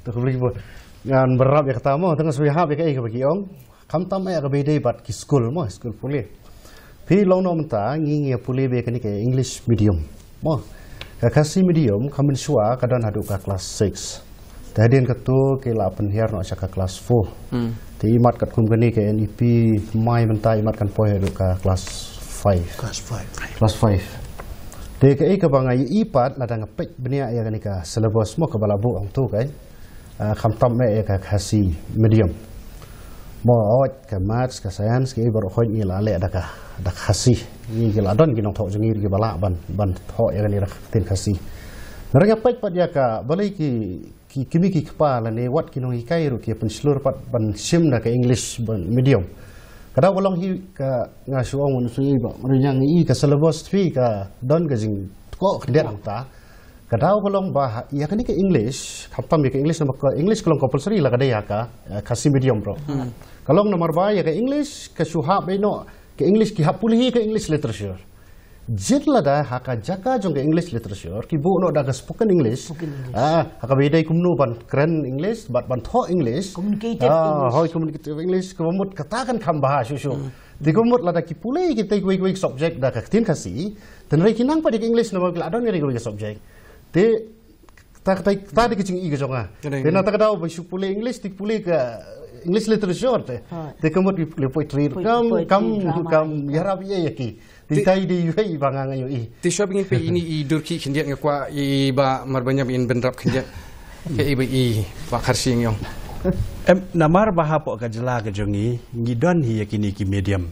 to, to, ngan bynrap ïa kata mo, tang shu ïahap ïa kaei kaba ki ong. Khamtam eh kaba ïadei bad ki skul mo, skul pule. Phi long noh mynta ngi, ngi pule bad kane ka English medium. Mo. Ka Khasi medium ka mynshuwa ka don haduh ka class six. Te hadien kato ki la pynhiar noh sha ka class four. Te imat katkum kane ka N E P mai mynta imat kan poi haduh ka class five. Class five. Class five. Te kaei kaba nga ïohi pat lada nga peit bniah ïa kane ka syllabus mo kaba la buh hangto kai. Ah, khamtam eh ïa ka Khasi medium. Mo, hooid ka maths, ka science, kiei baroh hooid ngi la leh da ka, da ka Khasi. Ngi ki la don ki nongthoh jong ngi kiba lah ban, ban thoh ïa kane da ka ktien Khasi. Nga peit pat ïa ka balei ki, ki kmie ki kpa lane wat ki nonghikai ruh ki pynshlur pat ban shim da ka English ban medium. Ka daw ka long hi ka nga shu ong, nga shu ong ba, nga ïohi ka syllabus phi ka don ka jingthoh khyndiat hangta. Ka daw ka long ba ha, ïa kane ka English, khamtam ïa ka English namar ka English ka long compulsory la ka dei ha ka, eh, Khasi medium ruh. Ka long namar ba ïa ka English ka shu hap beit noh, ka English ki hap pule hi ka English literature. Jin lada ha ka jaka jong ka English literature ki buh noh da ka spoken English. Spoken English. Ah, ha kaba ïadei kumno ban kren English, bad ban thoh English. Communicative English. Hooid, communicative English, kaba mut kata kan kham bha shuh shuh. Te kaba mut lada ki pule kitei kiwei kiwei ki subject da ka ktien Khasi, tynrai ki nang pat ïa ka English namar ki la don ïa kiwei ki subject. Te Ta, ta, ta dei ka jing-i ka jong nga. Te na ta ka daw ba shu pule English, te pule ka English literature te. Te ka mut pule poetry. Kam, kam, kam ïarap ïa ki. Te tai dei ïa ba nga nga ïohi. Te shuwa ba ngin peit ïa ine i dur ki khyndiat nga kwah i Bah Marbaniang in bynrap khyndiat. Ka i ba i Bah Kharshiing ïong. Em, namar ba hapoh ka jylla ka jong i ngi don hi ïa kine ki medium.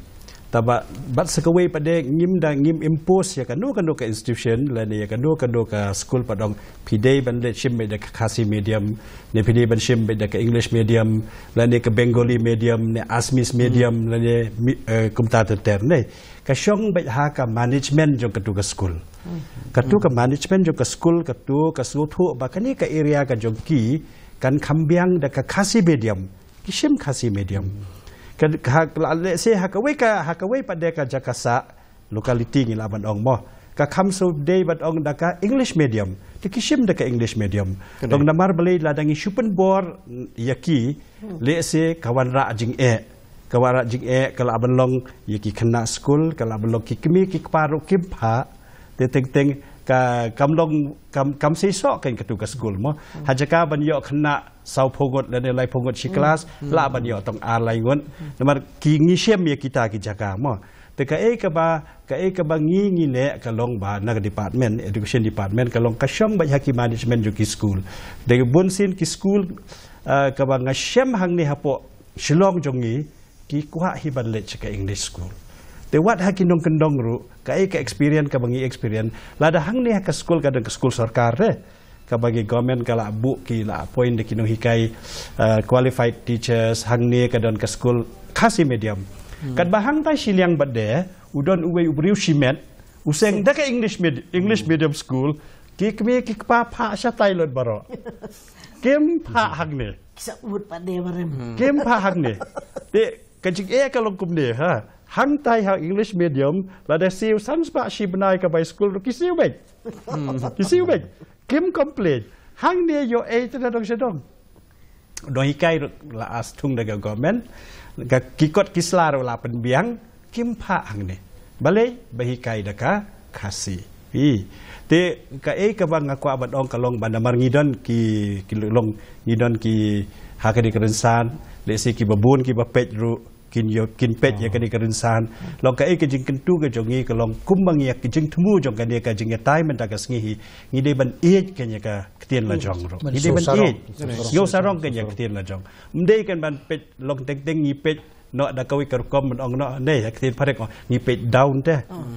Taba, bad sa kawei pat de ngim da ngim impose ïa kano kano ka institution, lane ïa kano kano ka school pat ong phi dei ban leit shim beit da ka Khasi medium, ne phi dei ban shim beit da ka English medium, lane ka Bengali medium, ne Assamese medium, lane mi-, eh, kumta ter ter ne. Ka shong beit ha ka management jong katu ka school. Katu ka management jong ka school, katu ka sngewthuh ba kane ka area ka jong ki kan kham biang da ka Khasi medium. Ki shim Khasi medium. Ka, ka, ka, let's say, ha kawei ka, ha kawei pat de ka jaka sah, locality ngi lah ban ong mo. Ka kham shu dei ban ong da ka English medium. Te ki shim da ka English medium. Dong namar balei lada ngi shu pynbor ïa ki, let's say, ka wanrah jingeh. Ka wanrah jingeh, ka lah ban long ïa ki khynnah skul, ka lah ban long ki kmie ki kpa ruh kim phah. Te teng teng ka kam long kam, kam sei soh kein katu ka skul mo. Ha jaka ban ïoh khynnah saw phew ngut lane lai phew ngut shi klas, lah ban ïoh tang ar lai ngut. Namar ki ngi shem ïa kita ki jaka mo. Te kaei kaba, kaei kaba ngi ngi leh ka long ba na ka department, education department ka long ka shong beit ha ki management jong ki skul. Te bunsien ki skul, ah, kaba nga shem hangne hapoh Shillong jong ngi, ki kwah hi ban leit sha ka English school. Te wat ha ki nongkyndong ruh, kaei ka experience kaba ngi experience, lada hangne ha ka skul ka don ka skul sorkar re. Kaba ngi government ka lah buh ki lah appoint da ki nonghikai, eh, qualified teachers, hangne ka don ka skul Khasi medium. Katba hangtai shiliang bad de, u don uwei u briew shimet, u seng da ka English med-, English medium school, ki kmie ki kpa phah shatai lut baroh. Kim phah hangne. Ki sa ut pat de barim. Kim phah hangne. Te ka jingeh ka long kumne ha. Hangtai ha English medium, lada siew san spah shi bnai ka bai skul ruh ki siew beit. Ki siew beit. Kim complain. Hangne ïoh ei te da dong sha dong. Dong hikai ruh la as thung da ka government. Ka ki kot ki sla ruh la pynbiang. Kim phah hangne. Balei ba hikai da ka Khasi. Hi. Te kaei kaba nga kwah ban ong ka long ba namar ngi don ki, ki long ngi don ki ha kane ka rynsan, lehse kiba bun kiba peit ruh kin ïoh kin peit ïa kane ka rynsan. Long kaei ka jingkyntu ka jong ngi ka long kumba ngi ïa ka jingthmu jong kane ka jingïatai mynta ka sngi hi. Ngi dei ban ïeit kane ka ktien la jong ruh. Ngi dei ban ïeit. Sngewsarong kane ka ktien la jong. Ym dei kan ban peit long teng teng ngi peit noh da kawei ka rukom ban ong noh, ne, ha ktien phareng ong, ngi peit down te.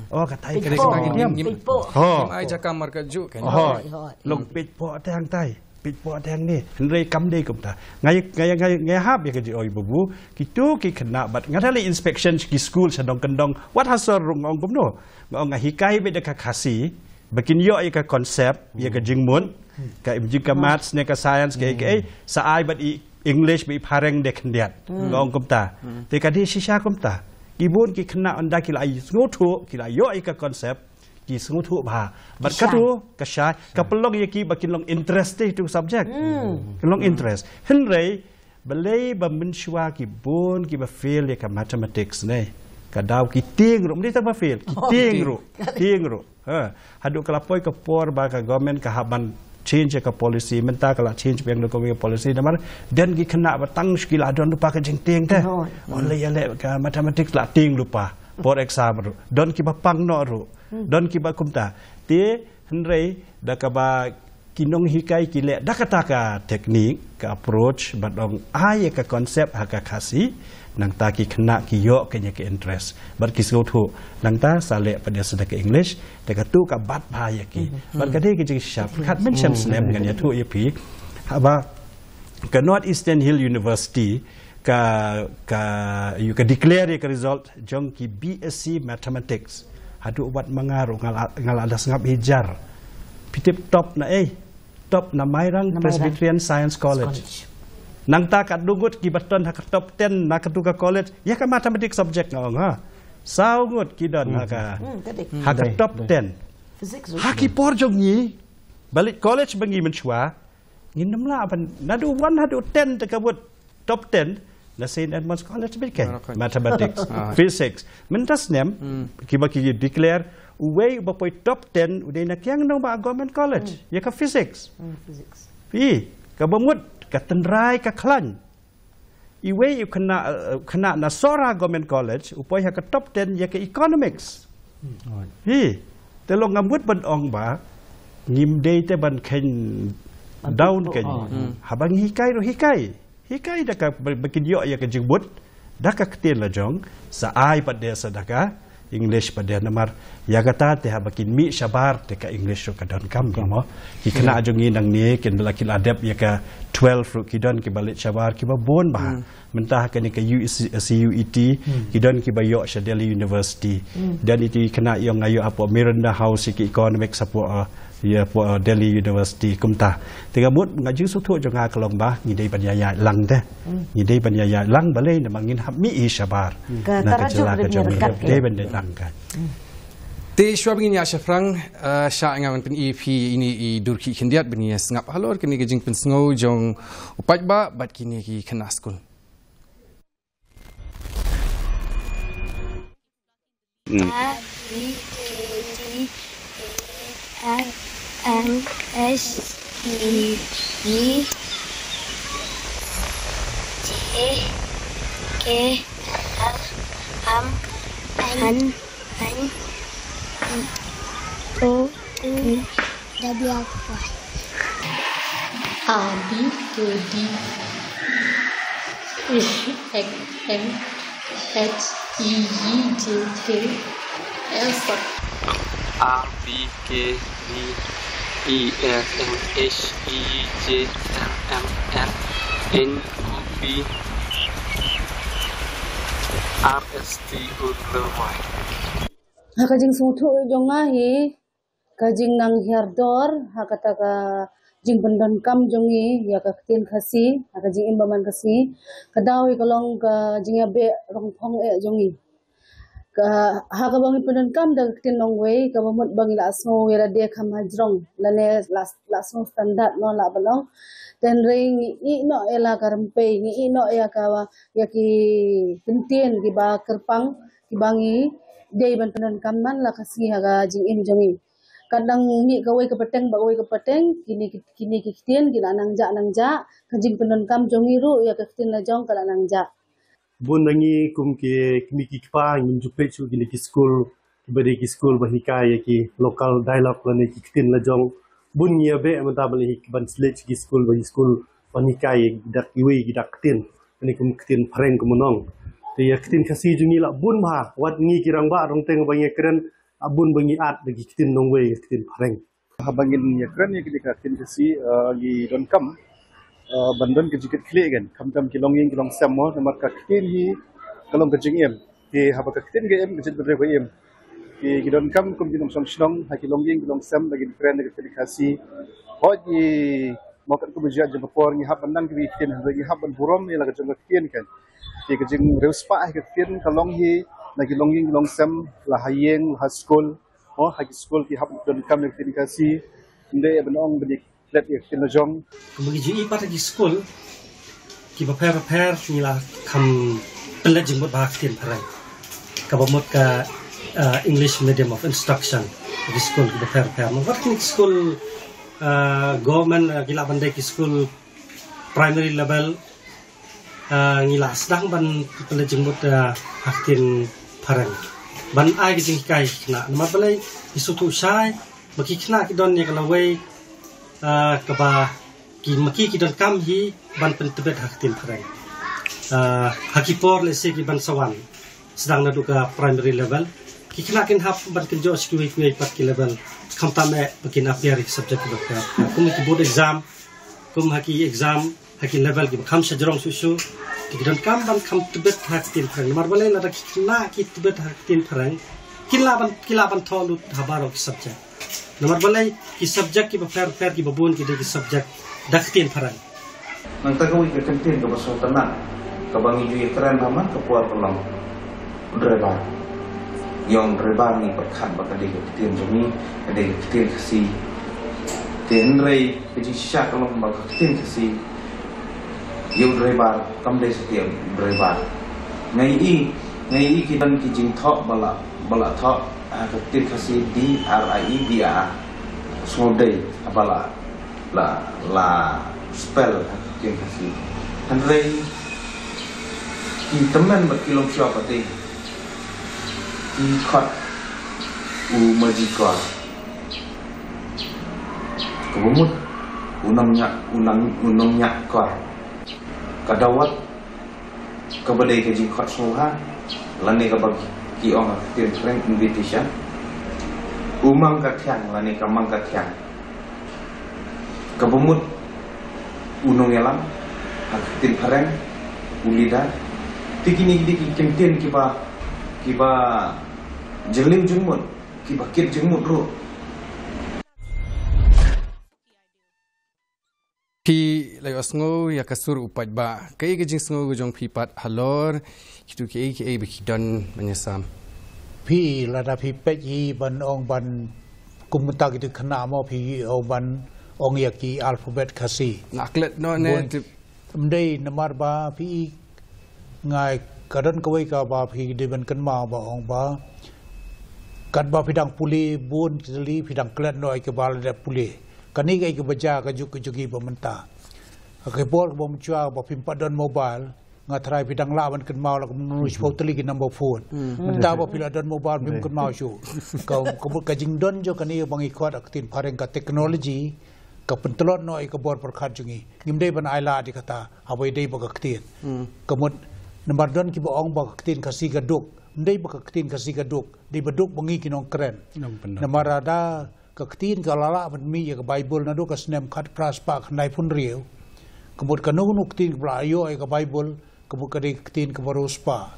Oh, katai ka ktien. Peit poh. Ho. Ai jaka markatjuh kan. Ho. Hoi, hoi. Long peit poh te hangtai. Peit poh te hangne. Hynrei kam dei kumta. Ngai, ngai, ngai, ngai hap ïa ka jingoi babu. Kitu ki khynnah bad nga da leit inspection ki school sha dong kyndong. Wat ha sor ruh nga ong kumno. Nga ong nga hikai beit da ka Khasi. Ba kin ïoh ïa ka concept, ïa ka jingmut, ka jing ka maths ne ka science, ka, ka, sa ai bad i English bad i phareng de khyndiat. Ka ong kumta. Te ka dei shisha kumta. Ki bun ki khynnah ynda ki la ai sngewthuh, ki la ïoh ïa ka concept, ki sngewthuh bha. Bad katu, ka shai, ka pynlong ïa ki ba kin long interest te tu subject. Kin long interest. Hynrei, balei ba mynshuwa ki bun kiba fail ïa ka mathematics ne. Ka daw ki tieng ruh, ym dei tang ba fail, ki tieng ruh, tieng ruh. Ha, haduh ka la poi ka por ba ka government ka hap ban change ïa ka policy, mynta ka la change biang da ka policy, namar don ki khynnah ba tang shu ki la don lypa ka jingtieng te. Hooid. Wan leh ïa leh ka mathematics la tieng lypa, por exam ruh. Don kiba pang noh ruh, don kiba kumta. Te, hynrei, da kaba ki nonghikai ki leh da kata ka technique, ka approach, bad ong ai ïa ka concept ha ka Khasi, nangta ki khynnah ki ïoh kane ka interest. Bad ki sngewthuh, nangta sa leh pat ïa sa da ka English, te katu ka bat bha ïa ki. Bad ka dei ka jingshisha, khat mynshem snem ngan ïathuh ïa phi, haba ka North Eastern Hill University, ka, ka, ïa ka declare ïa ka result jong ki B S C Mathematics. Haduh wat ma nga ruh nga la, nga la da sngap hijar. Phi tip top na ei? Top na Mairang Presbyterian Science College. Nangta katno ngut kiba don ha ka top ten na katu ka college. Ïa ka mathematics subject nga ong ha. Saw ngut ki don ha ka, ha ka top ten. Ha ki por jong ngi. Ba leit college ba ngi mynshuwa. Ngin ym lah ban, naduh one haduh ten te ka mut top ten, na Saint Edmund's College beit kein. Mathematics, physics. Mynta snem, kiba ki declare, Uwei uba poi top ten u dei na kiang nong ba government college, ïa ka physics. Hmm, physics. Phi, kaba mut, ka tynrai ka khlaiñ. Iwei u khynnah, eh, khynnah na Sohra Government College, u poi ha ka top ten ïa ka economics. Hmm. Phi, te long nga mut ban ong ba, ngim dei te ban kheiñ down kein. Hmm. Haba ngi hikai ruh hikai. Hikai da ka ba, ba kin ïoh ïa ka jingmut, da ka ktien la jong, sa ai pat de sa da ka English pat de namar, ïa kata te haba kin mih shabar te ka English ruh ka donkam, mo. Ki khynnah jong ngi nangne, kin ba la ki la dep ïa ka twelve ruh ki don kiba leit shabar, kiba bun bha. Hmm. Mynta ha kane ka U E C, C U E T, ki don kiba ïoh sha Delhi University. Hmm. Don iti khynnah ïong nga ïoh hapoh Miranda House ïa ki economics hapoh, uh, ïa hapoh, uh, Delhi University kumta. Te nga mut nga jingsngewthuh jong nga ka long ba ngi dei ban ïaid lang te. Hmm. Ngi dei ban ïaid lang balei namar ngin hap mih hi shabar. Hmm. Na ka jylla ka jong ngi dei ban dei lang ka. Hmm. Te shuwa ba ngin ïa shaphrang, uh, sha nga wan pyn-i phi ine i dur ki khyndiat ba ngin ïa sngap halor kane ka jingpynsngew jong u paidbah bad kine ki khynnah skul. Mm. A, B, C, D, E, F, M, H, I, J, K, L, M, N, N, O, P, W, Y. A, B, C, D, E, F, M, H, I, J, K, L, M, N. A, B, C, D, E, F, M, H, I, J, K, L, M, N, N, O, P, R, S, T, U, V, W, Y. Ha ka jingsngewthuh jong nga hi, ka jingnang hiar dor ha kata ka jingpyndonkam jong ngi ïa ka ktien Khasi ha ka jingim ba man ka sngi. Ka daw hi ka long ka jingïabeh rong phong eh jong ngi. Ka, ha kaba ngi pyndonkam da ka ktien nongwei, kaba mut ba ngi la sngew ïa lade kham hajrong lane la, la sngew standard, mo, lah ban ong. Hynrei ngi ïeh noh ïa la ka rympei, ngi ïeh noh ïa ka, ïa ki kyntien kiba kyrpang kiba ngi dei ban pyndonkam man la ka sngi ha ka jingim jong ngi. Ka dang mih kawei ka pateng bad kawei ka pateng, kine ki, kine ki ktien ki la nang jah nang jah, ka jingpyndonkam jong ngi ruh ïa ka ktien la jong ka la nang jah. Bun na ngi kum ki kmie ki kpa ngim ju peit shuh kine ki skul, kiba dei ki skul ba hikai ïa ki local dialect lane ki ktien la jong. Bun ngi ïa beh mynta ban hi, ban slet sha ki skul, ba ki skul ban hikai ïa ki dak, kiwei ki dak ktien, lane kum ktien phareng kum nong. Te ïa ktien Khasi jong ngi la bun bha, wat ngi ki rangbah Rongteng ba ngi kren, la bun ba ngi ad da ki ktien nongwei, ktien phareng. Haba ngin ïa kren ïa kine ka ktien Khasi, eh, ngi donkam, eh, ban don ka jingkitkhlieh kein, khamtam ki longïing ki longsem, mo, namar ka ktien hi ka long ka jingim. Te haba ka ktien ka im, ka jaitbynriew ka im. Te ngi donkam kum ki nongshong shnong ha ki longïing ki longsem ba ngin kren ïa ka ktien Khasi. Hooid, ngi, mo, katkum ba jia jong ka por ngi hap ban nang kiwei ki ktien, hynrei ngi hap ban burom ïa la ka jong ka ktien kein. Te ka jingriewspah ha ka ktien ka long hi na ki longïing ki longsem, la ha ïing, la ha skul. Oh, ha ki skul ki hap donkam ïa ka ktien Khasi. Ym dei ban ong ba ngi klet ïa ka ktien la jong. Kumba ngi ju i pat ha ki skul kiba pher bapher ngi la kham pynleit jingmut bha ha ka ktien phareng. Kaba mut ka, ah, English Medium of Instruction. Ha ki skul kiba pher bapher. Namar wat kine ki skul, ah, government, ah, ki lah ban dei ki skul primary level, ah, ngi la sdang ban pynleit jingmut, ah, ha ka ktien phareng. Ban ai ka jinghikai khynnah. Namar balei, ngi sngewthuh shai ba ki khynnah ki don ïa ka lawei, ah, kaba ki, ma ki ki donkam hi ban pyntbit ha ka ktien phareng. Ah, ha ki por lehse ki ban sa wan sdang naduh ka primary level, ki khynnah kin hap ban kynjoh sha kiwei kiwei pat ki level. Khamtam eh ba kin appear ïa ki subject kiba pher. Kum ki board exam, kum ha ki exam ha ki level kiba kham shajrong shuh shuh, te ki donkam ban kham tbit ha ka ktien phareng. Namar balei, lada ki khynnah ki tbit ha ka ktien phareng, ki lah ban, ki lah ban thoh lut ha baroh ki subject. Namar balei, ki subject kiba pher pher kiba bun ki dei ki subject da ka ktien phareng. Nangta kawei ka kyntien kaba sngewtynnat kaba ngi ju ïa kren ha man ka por ka long u driver. Ïa u driver ngi pyrkhat ba ka dei ka ktien jong ngi, ka dei ka ktien Khasi. Te hynrei ka jingshisha ka long ba ka ktien Khasi, ïa u driver kam dei satia u driver. Nga ïohi Ngi ki don ki jingthoh ba la, ba la thoh ha ka ktien Khasi D R I E D R. Sngewdei ba la, la, la spell ha ka ktien Khasi. Hynrei ki tymmen bad ki longshop ati ki khot u Maji Kor. Kaba mut u nongñiah, u nang, u nongñiah kor. Ka dawat kaba dei ka jingkhot sngewbha, lane kaba ki ong ha ka ktien phareng invitation. U mang ka thiang lane ka mang ka thiang. Kaba mut u nongïalam ha ka ktien phareng, u leader. Te kine ki dei ki kyntien kiba, kiba jylliew jingmut, kiba kit jingmut ruh. Phi la ïohsngew ïa ka sur u paidbah. Kaei ka jingsngew ka jong phi pat halor kito kiei kiei ba ki don ban ïasam? Phi, lada phi peit hi ban ong ban kum mynta ki dei khynnah mo, phi ong ban ong ïa ki alphabet Khasi. Nga klet noh ne. Bun. Tip. Ym dei, namar ba phi, nga, ka don kawei kaba phi dei ban kynmaw ba ong ba katba phi dang pule bun tylli phi dang klet noh ïa kiba la dep pule. Kane ka ïa kaba jia ka juk ka jong ngi ba mynta. Ka por kaba mynshuwa ba phim pat don mobile, nga tharai phi dang lah ban kynmaw la kumno, shiphew tylli ki number phone. Hmm. Mynta ba phi la don mobile phim kynmaw shuh. Ka, ka, ka jingdon jong kane ba ngi khot ha ka ktien phareng ka technology, ka pyntlot noh ïa ka bor pyrkhat jong ngi. Ngim dei ban ailad ïa kata, haba ïadei bad ka ktien. Hmm. Ka mut, namar don kiba ong ba ka ktien Khasi ka duk. Ym dei ba ka ktien Khasi ka duk, dei ba duk ba ngi ki nongkren. Nongpynlong. Namar lada ka ktien ka la lah ban mih ïa ka Baibl naduh ka snem khatphra spah khyndaiphew hynriew. Ka mut kano kano ka ktien kaba la ïoh ïa ka Baibl, ka mut ka dei ka ktien kaba riewspah.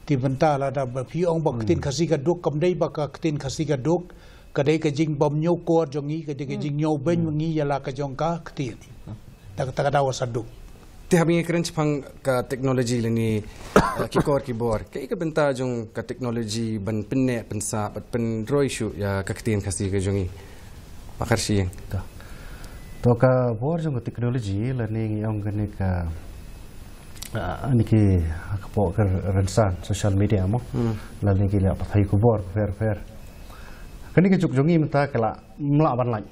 Te mynta lada ba phi ong ba ka ktien Khasi ka duk, kam dei ba ka ktien Khasi ka duk, ka dei ka jingbymñiewkor jong ngi, ka dei ka jingñiewbeiñ jong ngi ïa la ka jong ka ktien. Ta, ta ka daw sa duk. Te haba ngi kren shaphang ka technology lane, eh, ki kor ki bor. Kaei ka bynta jong ka technology ban pynneh pynsah bad pynroi shuh ïa ka ktien Khasi ka jong ngi? Bah Kharshiing. To. To ka bor jong ka technology lane ngi ong kane ka, ah, ani ki ka pok ka rynsan social media mo. Hmm. Lane ki la pathai khubor pher pher. Kane ka juk jong ngi mynta ka la mlah ban lait.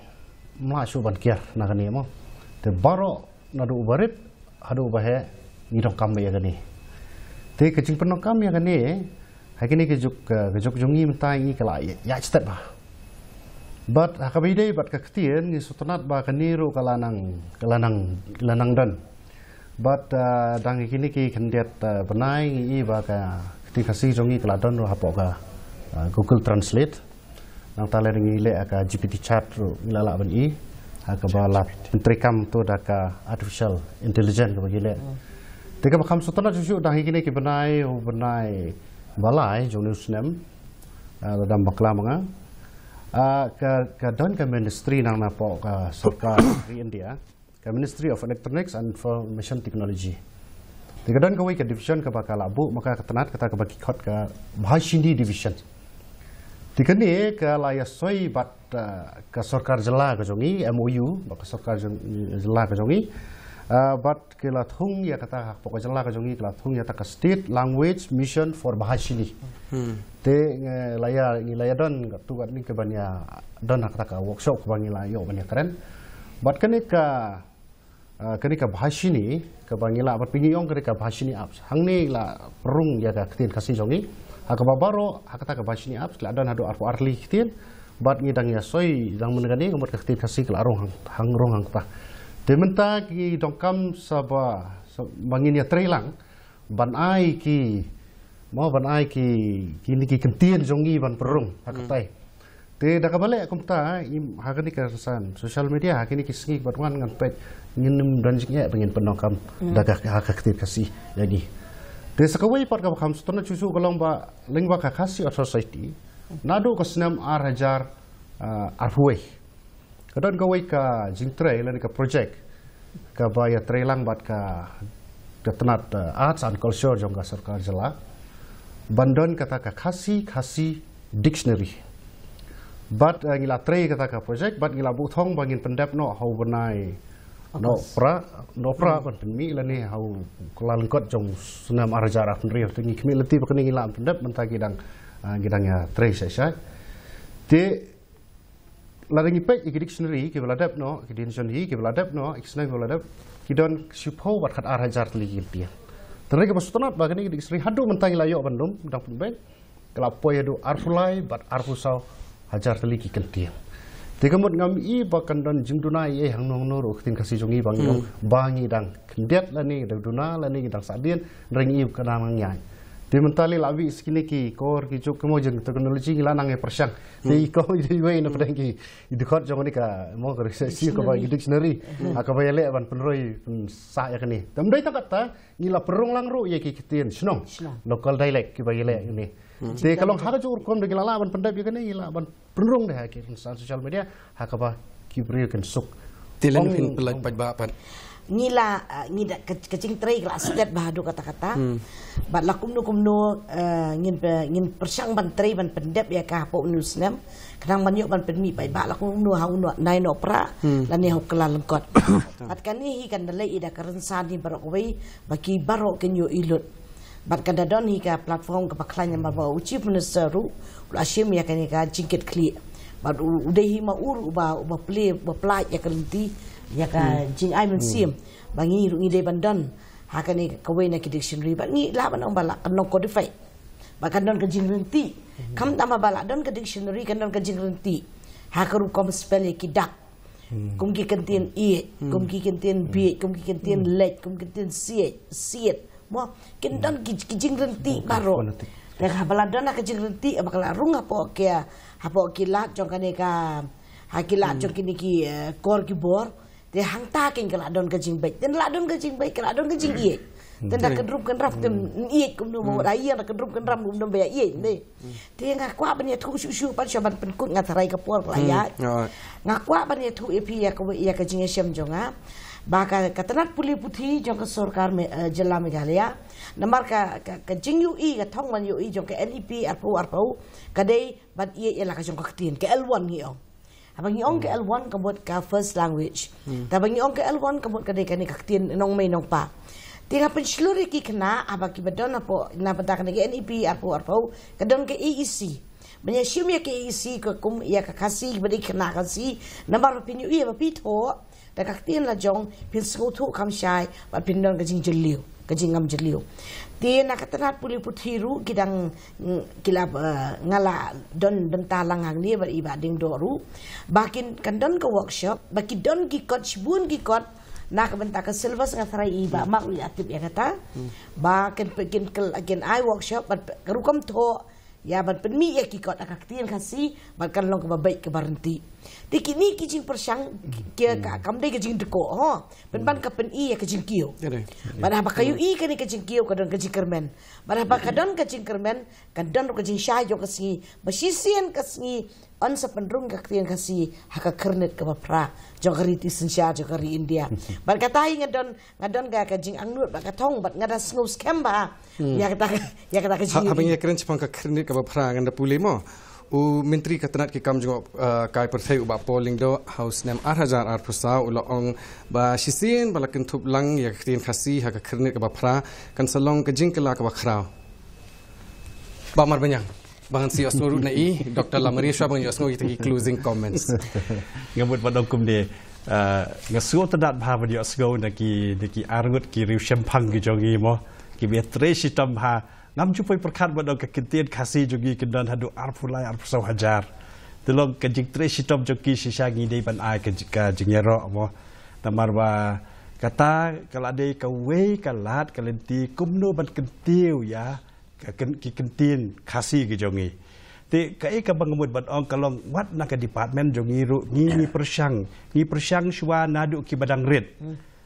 Mlah shuh ban kiar na kane mo. Te baroh naduh uba rit haduh uba heh ngi donkam ïa kane. Te ka jingpyndonkam ïa kane ha kine ki juk, eh, ki juk jong ngi mynta ngi ka la ïa, ïa stet ba. Bad ha kaba ïadei bad ka ktien ngi sngewtynnat ba kane ruh ka la nang, ka la nang, ka la nang don. Bad, eh, dang kine ki khyndiat, eh, bnai ngi i ba ka ktien Khasi jong ngi ka la don ruh hapoh ka, eh, Google Translate. Nangta lada ngi leh ka G P T chat ruh ngi la lah ban i ha kaba la pyntreikam to da ka artificial intelligence kaba ngi leh. Hmm. Te kaba kham sngewtynnat shuh shuh dang hi kine ki bnai, u bnai ba lai jong une u snem, ah, lada ym bakla ma nga, ah, ka, ka don ka ministry nang napoh ka sorkar ri India. Ka Ministry of Electronics and Information Technology. Te ka don kawei ka division kaba ka la buh ma ka ka tnat kata kaba ki khot ka Bhashini Division. Te kane ka la ïasoi bad, ah, ka sorkar jylla ka jong ngi, M O U bad ka sorkar jong, jylla ka jong ngi. Ah, bad ki la thung ïa kata hapoh ka jylla ka jong ngi ki la thung ïa kata ka State Language Mission for Bhashini. Hmm. Te ngi la ïa, ngi la ïa don katto katne kaban ïa don ha kata ka workshop kaba ngi la ïoh ban ïa kren. Bad kane ka, ah, kane ka Bhashini, kaba ngi la, bad phi ngi ong kane ka Bhashini apps. Hangne la pynrung ïa ka ktien Khasi jong ngi. Ha kaba baroh, ha kata ka Bhashini apps, la don haduh arphew ar tylli ki ktien. Bad ngi dang ïa soi, dang mynne kane, ka mut ka ktien Khasi ka la rung hang, hang rung hangta. Te mynta ki donkam sa ba, sa ba ngin ïa trei lang, ban ai ki, mo ban ai ki, kine ki kyntien jong ngi ban pynrung, ha katai. Te da kaba leh kumta, im, ha kane ka rynsan social media, ha kine ki sngi bad wan ngan peit, ngin ym don jingeh ba ngin pyndonkam, da ka, ha ka ktien Khasi, ïa ngi. Te sa kawei pat kaba kham sngewtynnat shuh shuh ka long ba, lyngba ka Khasi Authors' Society, naduh ka snem ar hajar, ah, arphew wei. Ka don kawei ka jingtrei lane ka project kaba ïa trei lang bad ka, ka tnat, eh, Arts and Culture jong ka sorkar jylla. Ban don kata ka Khasi, Khasi Dictionary. Bad, eh, ngi la trei kata ka project, bad ngi la buh thong ba ngin pyndep noh ha u bnai, Noh pra, noh pra ban pynmih lane ha u kylla lyngkot jong u snem ar hajar arphew hynriew. Te ngi khmih lynti ba kane ngi lah ban pyndep mynta ki dang, ah, ki dang ïatrei shai shai. Te lada ngi peit ïa ki dictionary kiba la dep noh, ki dictionary kiba la dep noh, ki snem kiba la dep, ki don shiphew bad khatar hajar tylli ki kyntien. Te hynrei kaba sngewtynnat ba kane ki dictionary haduh mynta ngi la ïoh ban lum, dang pynbeit, ka la poi haduh arphew lai bad arphew saw hajar tylli ki kyntien. Te ka mut ngam i ba kan don jingduna ei ei hangno hangno ruh ka ktien Khasi jong ngi ba ngi ong ba ngi dang khyndiat lane ngi dang duna lane ngi dang sahdien, hynrei ngi i ba ka dang nang ïaid. Te mynta lei la wih sa kine ki kor ki juk, ka mo jong technology ngi la nang ïa pyrshang. Te i ko i dei wei na pdeng ki i dkhot jong kane ka mo ka research, ka ba ki dictionary. Ha kaba ïaleh ban pynroi pynsah ïa kane. Te ym dei tang katta, ngi la pynrung lang ruh ïa ki ktien shnong, local dialect kiba ïaleh ïa kane. Te ka long ha ka juh rukom da ngi la lah ban pyndep ïa kane, ngi lah ban pynrung da ha ki rynsan social media ha kaba ki briew kin suk. Te lane phin pynlait pat ba pat. Ngi la, ah, ngi da ka, ka jingtrei ka la stet ba haduh katta katta. Bad la kumno kumno, eh, ngin pe, ngin pyrshang ban trei ban pyndep ïa ka hapoh une u snem. Khnang ban ïoh ban pynmih paidbah la kumno ha u nai noh pra lane ha u kylla lyngkot. Bad kane hi kan da leh ïa da ka rynsan hi baroh kawei ba ki baroh kin ïohi lut. Bad kan da don hi ka platform kaba khlaiñ namar ba u Chief Minister ruh u la shim ïa kane ka jingkitkhlieh. Bad u, u dei hi ma u ruh uba, uba plie, uba plie ïa ka lynti ïa ka jingai mynsiem. Ba ngi ruh ngi dei ban don ha kane kawei na ki dictionary. Bad ngi lah ban ong ba la kan long codified. Ba kan don ka jingryntih. Khamtam ba la don ka dictionary kan don ka jingryntih. Ha ka rukom spell ïa ki dak. Kum ki kyntien ïeit, kum ki kyntien bieit, kum ki kyntien leit, kum ki kyntien siej, siet. Mo, kin don ki, ki jingryntih baroh. Phonetic. Te haba la don ka jingryntih, haba ka la rung hapoh ki, hapoh ki lad jong kane ka, ha ki lad jong kine ki, eh, kor ki bor. Te hangta kin ka la don ka jingbeit. Te la don ka jingbeit, ka la don ka jingïeit. Te da kynrum kynram te ïeit kumno mo, da ïa da kynrum kynram kumno ba ïa ïeit ne. Te nga kwah ban ïathuh shuh shuh pat shuwa ban pynkut, nga tharai ka por ka la ïaid. Nga kwah ban ïathuh ïa phi ïa ka, ïa ka jingïashem jong nga. Ba ka, ka tnat pule puthi jong ka sorkar Me-, eh, jylla Meghalaya. Namar ka, ka, ka jingïohi, ka thong ban ïohi jong ka N E P arphew arphew, ka dei ban ïeit ïa la ka jong ka ktien, ka L one ngi ong. Haba ngi ong ka L one ka mut ka first language. Te haba ngi ong ka L one ka mut ka dei kane ka ktien nongmei nongpa. Te nga pynshlur ïa ki khynnah haba kiba don hapoh na bynta kane ka N E P arphew arphew, ka don ka A E C. Ban ïashim ïa ka A E C ka kum ïa ka Khasi, kiba dei ki khynnah Khasi, namar ba phin ïohi ba phi thoh da ka ktien la jong, phin sngewthuh kham shai bad phin don ka jingjylliew, ka jingngam jylliew. Te na ka tnat pule puthi ruh ki dang, mm, ki la, eh, nga la don bynta lang hangne bad i Bah Diengdoh ruh. Ba kin, kan don ka workshop, ba ki don ki kot, shibun ki kot na ka bynta ka syllabus, nga tharai i Bah Mark ruh i la tip ïa kata. Ba kin, kin, kin, kin ai workshop bad ka rukom thoh, ïa ban pynmih ïa ki kot ha ka ktien Khasi bad kan long kaba beit kaba ryntih. Te kine ki jingpyrshang ki ka, kam dei ka jingdkoh, ho. Pynban ka pyni ïa ka jingkiew. Bad haba ka ïohi kane ka jingkiew ka don ka jingkyrmen. Bad haba ka don ka jingkyrmen, ka don ka jingshai jong ka sngi. Ba shisien ka sngi yn sa pynrung ka ktien Khasi ha ka khyrnit kaba phra jong ka riti synshar jong ka ri India. Bad kata hi nga don, nga don ka, ka jingangnud bad ka thong bad nga da sngew skhem bha ïa kata ka, ïa kata ka jing. Haba ngi ïakren shaphang ka khyrnit kaba phra, ngan da pule mo. U Myntri ka tnat ki kam jngohkai pyrthei u Bah Paul Lyngdoh ha u snem ar hajar arphew saw u la ong ba shisien ba la kynthup lang ïa ka ktien Khasi ha ka khyrnit kaba phra kan sa long ka jingkylla kaba khraw. Bah Marbaniang, ba ngan sa ïohsngew ruh na i, Doktor Lamare, shuwa ba ngan ïohsngew ïa kita ki closing comments. Nga mut ban ong kumne, ah, nga sngewtynnat bha ban ïohsngew na ki, na ki arngut ki riewshemphang ki jong ngi mo, kiba ïatrei shitom bha. Ngam ju poi pyrkhat ban ong ka ktien Khasi jong ngi kan don haduh arphew lai arphew saw hajar. Te long ka jingtrei shitom jong ki shisha ngi dei ban ai ka ji-, ka jingïaroh mo. Namar ba kata ka la dei kawei ka lad ka lynti kumno ban kyntiew ïa ka kyn-, ki kyntien Khasi ki jong ngi. Te kaei kaba nga mut ban ong ka long wat na ka department jong ngi ruh ngi, ngi pyrshang, ngi pyrshang shuwa naduh kiba dang rit.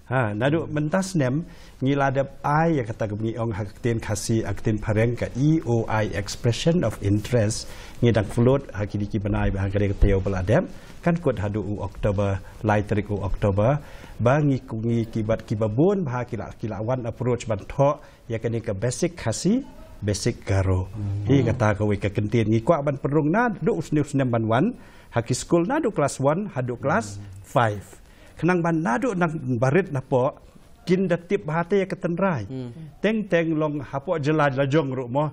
Ha, naduh mynta snem ngi la dep ai ïa kata kaba ngi ong ha ka ktien Khasi, ha ka ktien phareng ka E O I, expression of interest, ngi dang float ha kine ki bnai ba ha kane ka taïew ba la dep, kan kut haduh u October, lai tarik u October, ba ngi, ngi ki bad kiba bun bha ki la, ki la wan approach ban thoh ïa kane ka basic Khasi, basic Garo. Hi kata kawei ka kyntien ngi kwah ban pynrung naduh u snem, u snem ban wan ha ki skul naduh class one haduh class five. Nang ban naduh nang barit napoh, kin da tip bha te ïa ka tynrai. Teng teng long hapoh jylla la jong ruh mo.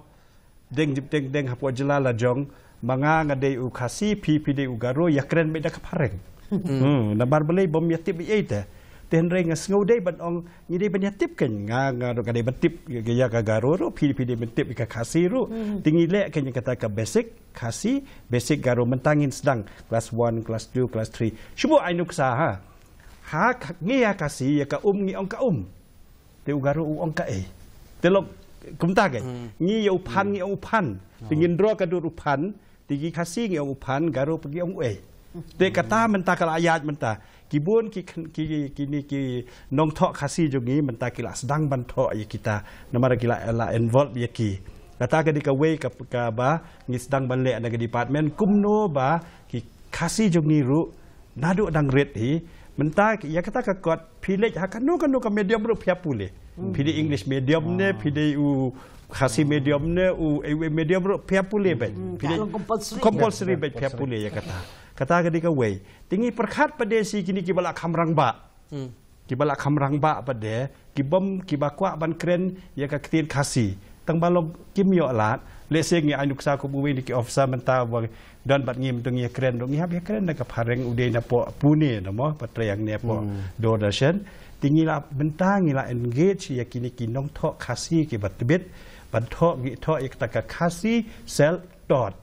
Deng jip teng teng hapoh jylla la jong, ma nga nga dei u Khasi, phi phi dei u Garo, ïa kren beit da ka phareng. Hmm, namar balei bym ïa tip ei ei te. Te hynrei nga sngew dei ban ong, ngi dei ban ïa tip kein, nga nga ruh nga dei ban tip ïa ka Garo ruh, phi phi dei ban tip ïa ka Khasi ruh. Te ngi leh kein ïa kata ka basic Khasi, basic Garo, mynta ngin sdang class one, class two, class three. Shu buh ai nuksa ha. Ha ka, ngi ïa Khasi, ïa ka um ngi ong ka um. Te u Garo u ong ka ei. Te lok kumta kein. Ngi ïa u phan ngi ong u phan. Te ngin draw ka dur u phan. Te ki Khasi ngi ong u phan, Garo pa ngi ong u ei. Te kata mynta ka la ïaid mynta. Ki bun ki khen- ki ki ni ki nongthoh Khasi jong ngi mynta ki la sdang ban thoh ïa kita. Namar ki la la involve ïa ki. Kata ka dei kawei ka kaba ngi sdang ban leh na ka department kumno ba ki Khasi jong ngi ruh naduh dang rit hi. Mynta ïa kata ka kot phi leit ha kano kano ka medium ruh phi ïa pule. Phi dei English medium ne, phi dei u Khasi medium ne, u A W medium ruh phi ïa pule beit. Phi dei compulsory beit phi ïa pule ïa kata. Kata ka dei kawei. Te ngi pyrkhat pat de shi kine kiba la kham rangbah. Kiba la kham rangbah pat de, ki bym, kiba kwah ban kren ïa ka ktien Khasi. Tang ba long kim ïoh lad, lehse ngi ai nuksa kum uwei na ki officer mynta ba don bad ngi mynta ngi ïa kren, ngi hap ïa kren na ka phareng, u dei napoh Pune na mo, patrei hangne hapoh Doordarshan. Te ngi la, mynta ngi la engage ïa kine ki nongthoh Khasi kiba tbit ban thoh, ngi thoh ïa kata ka Khasi self taught.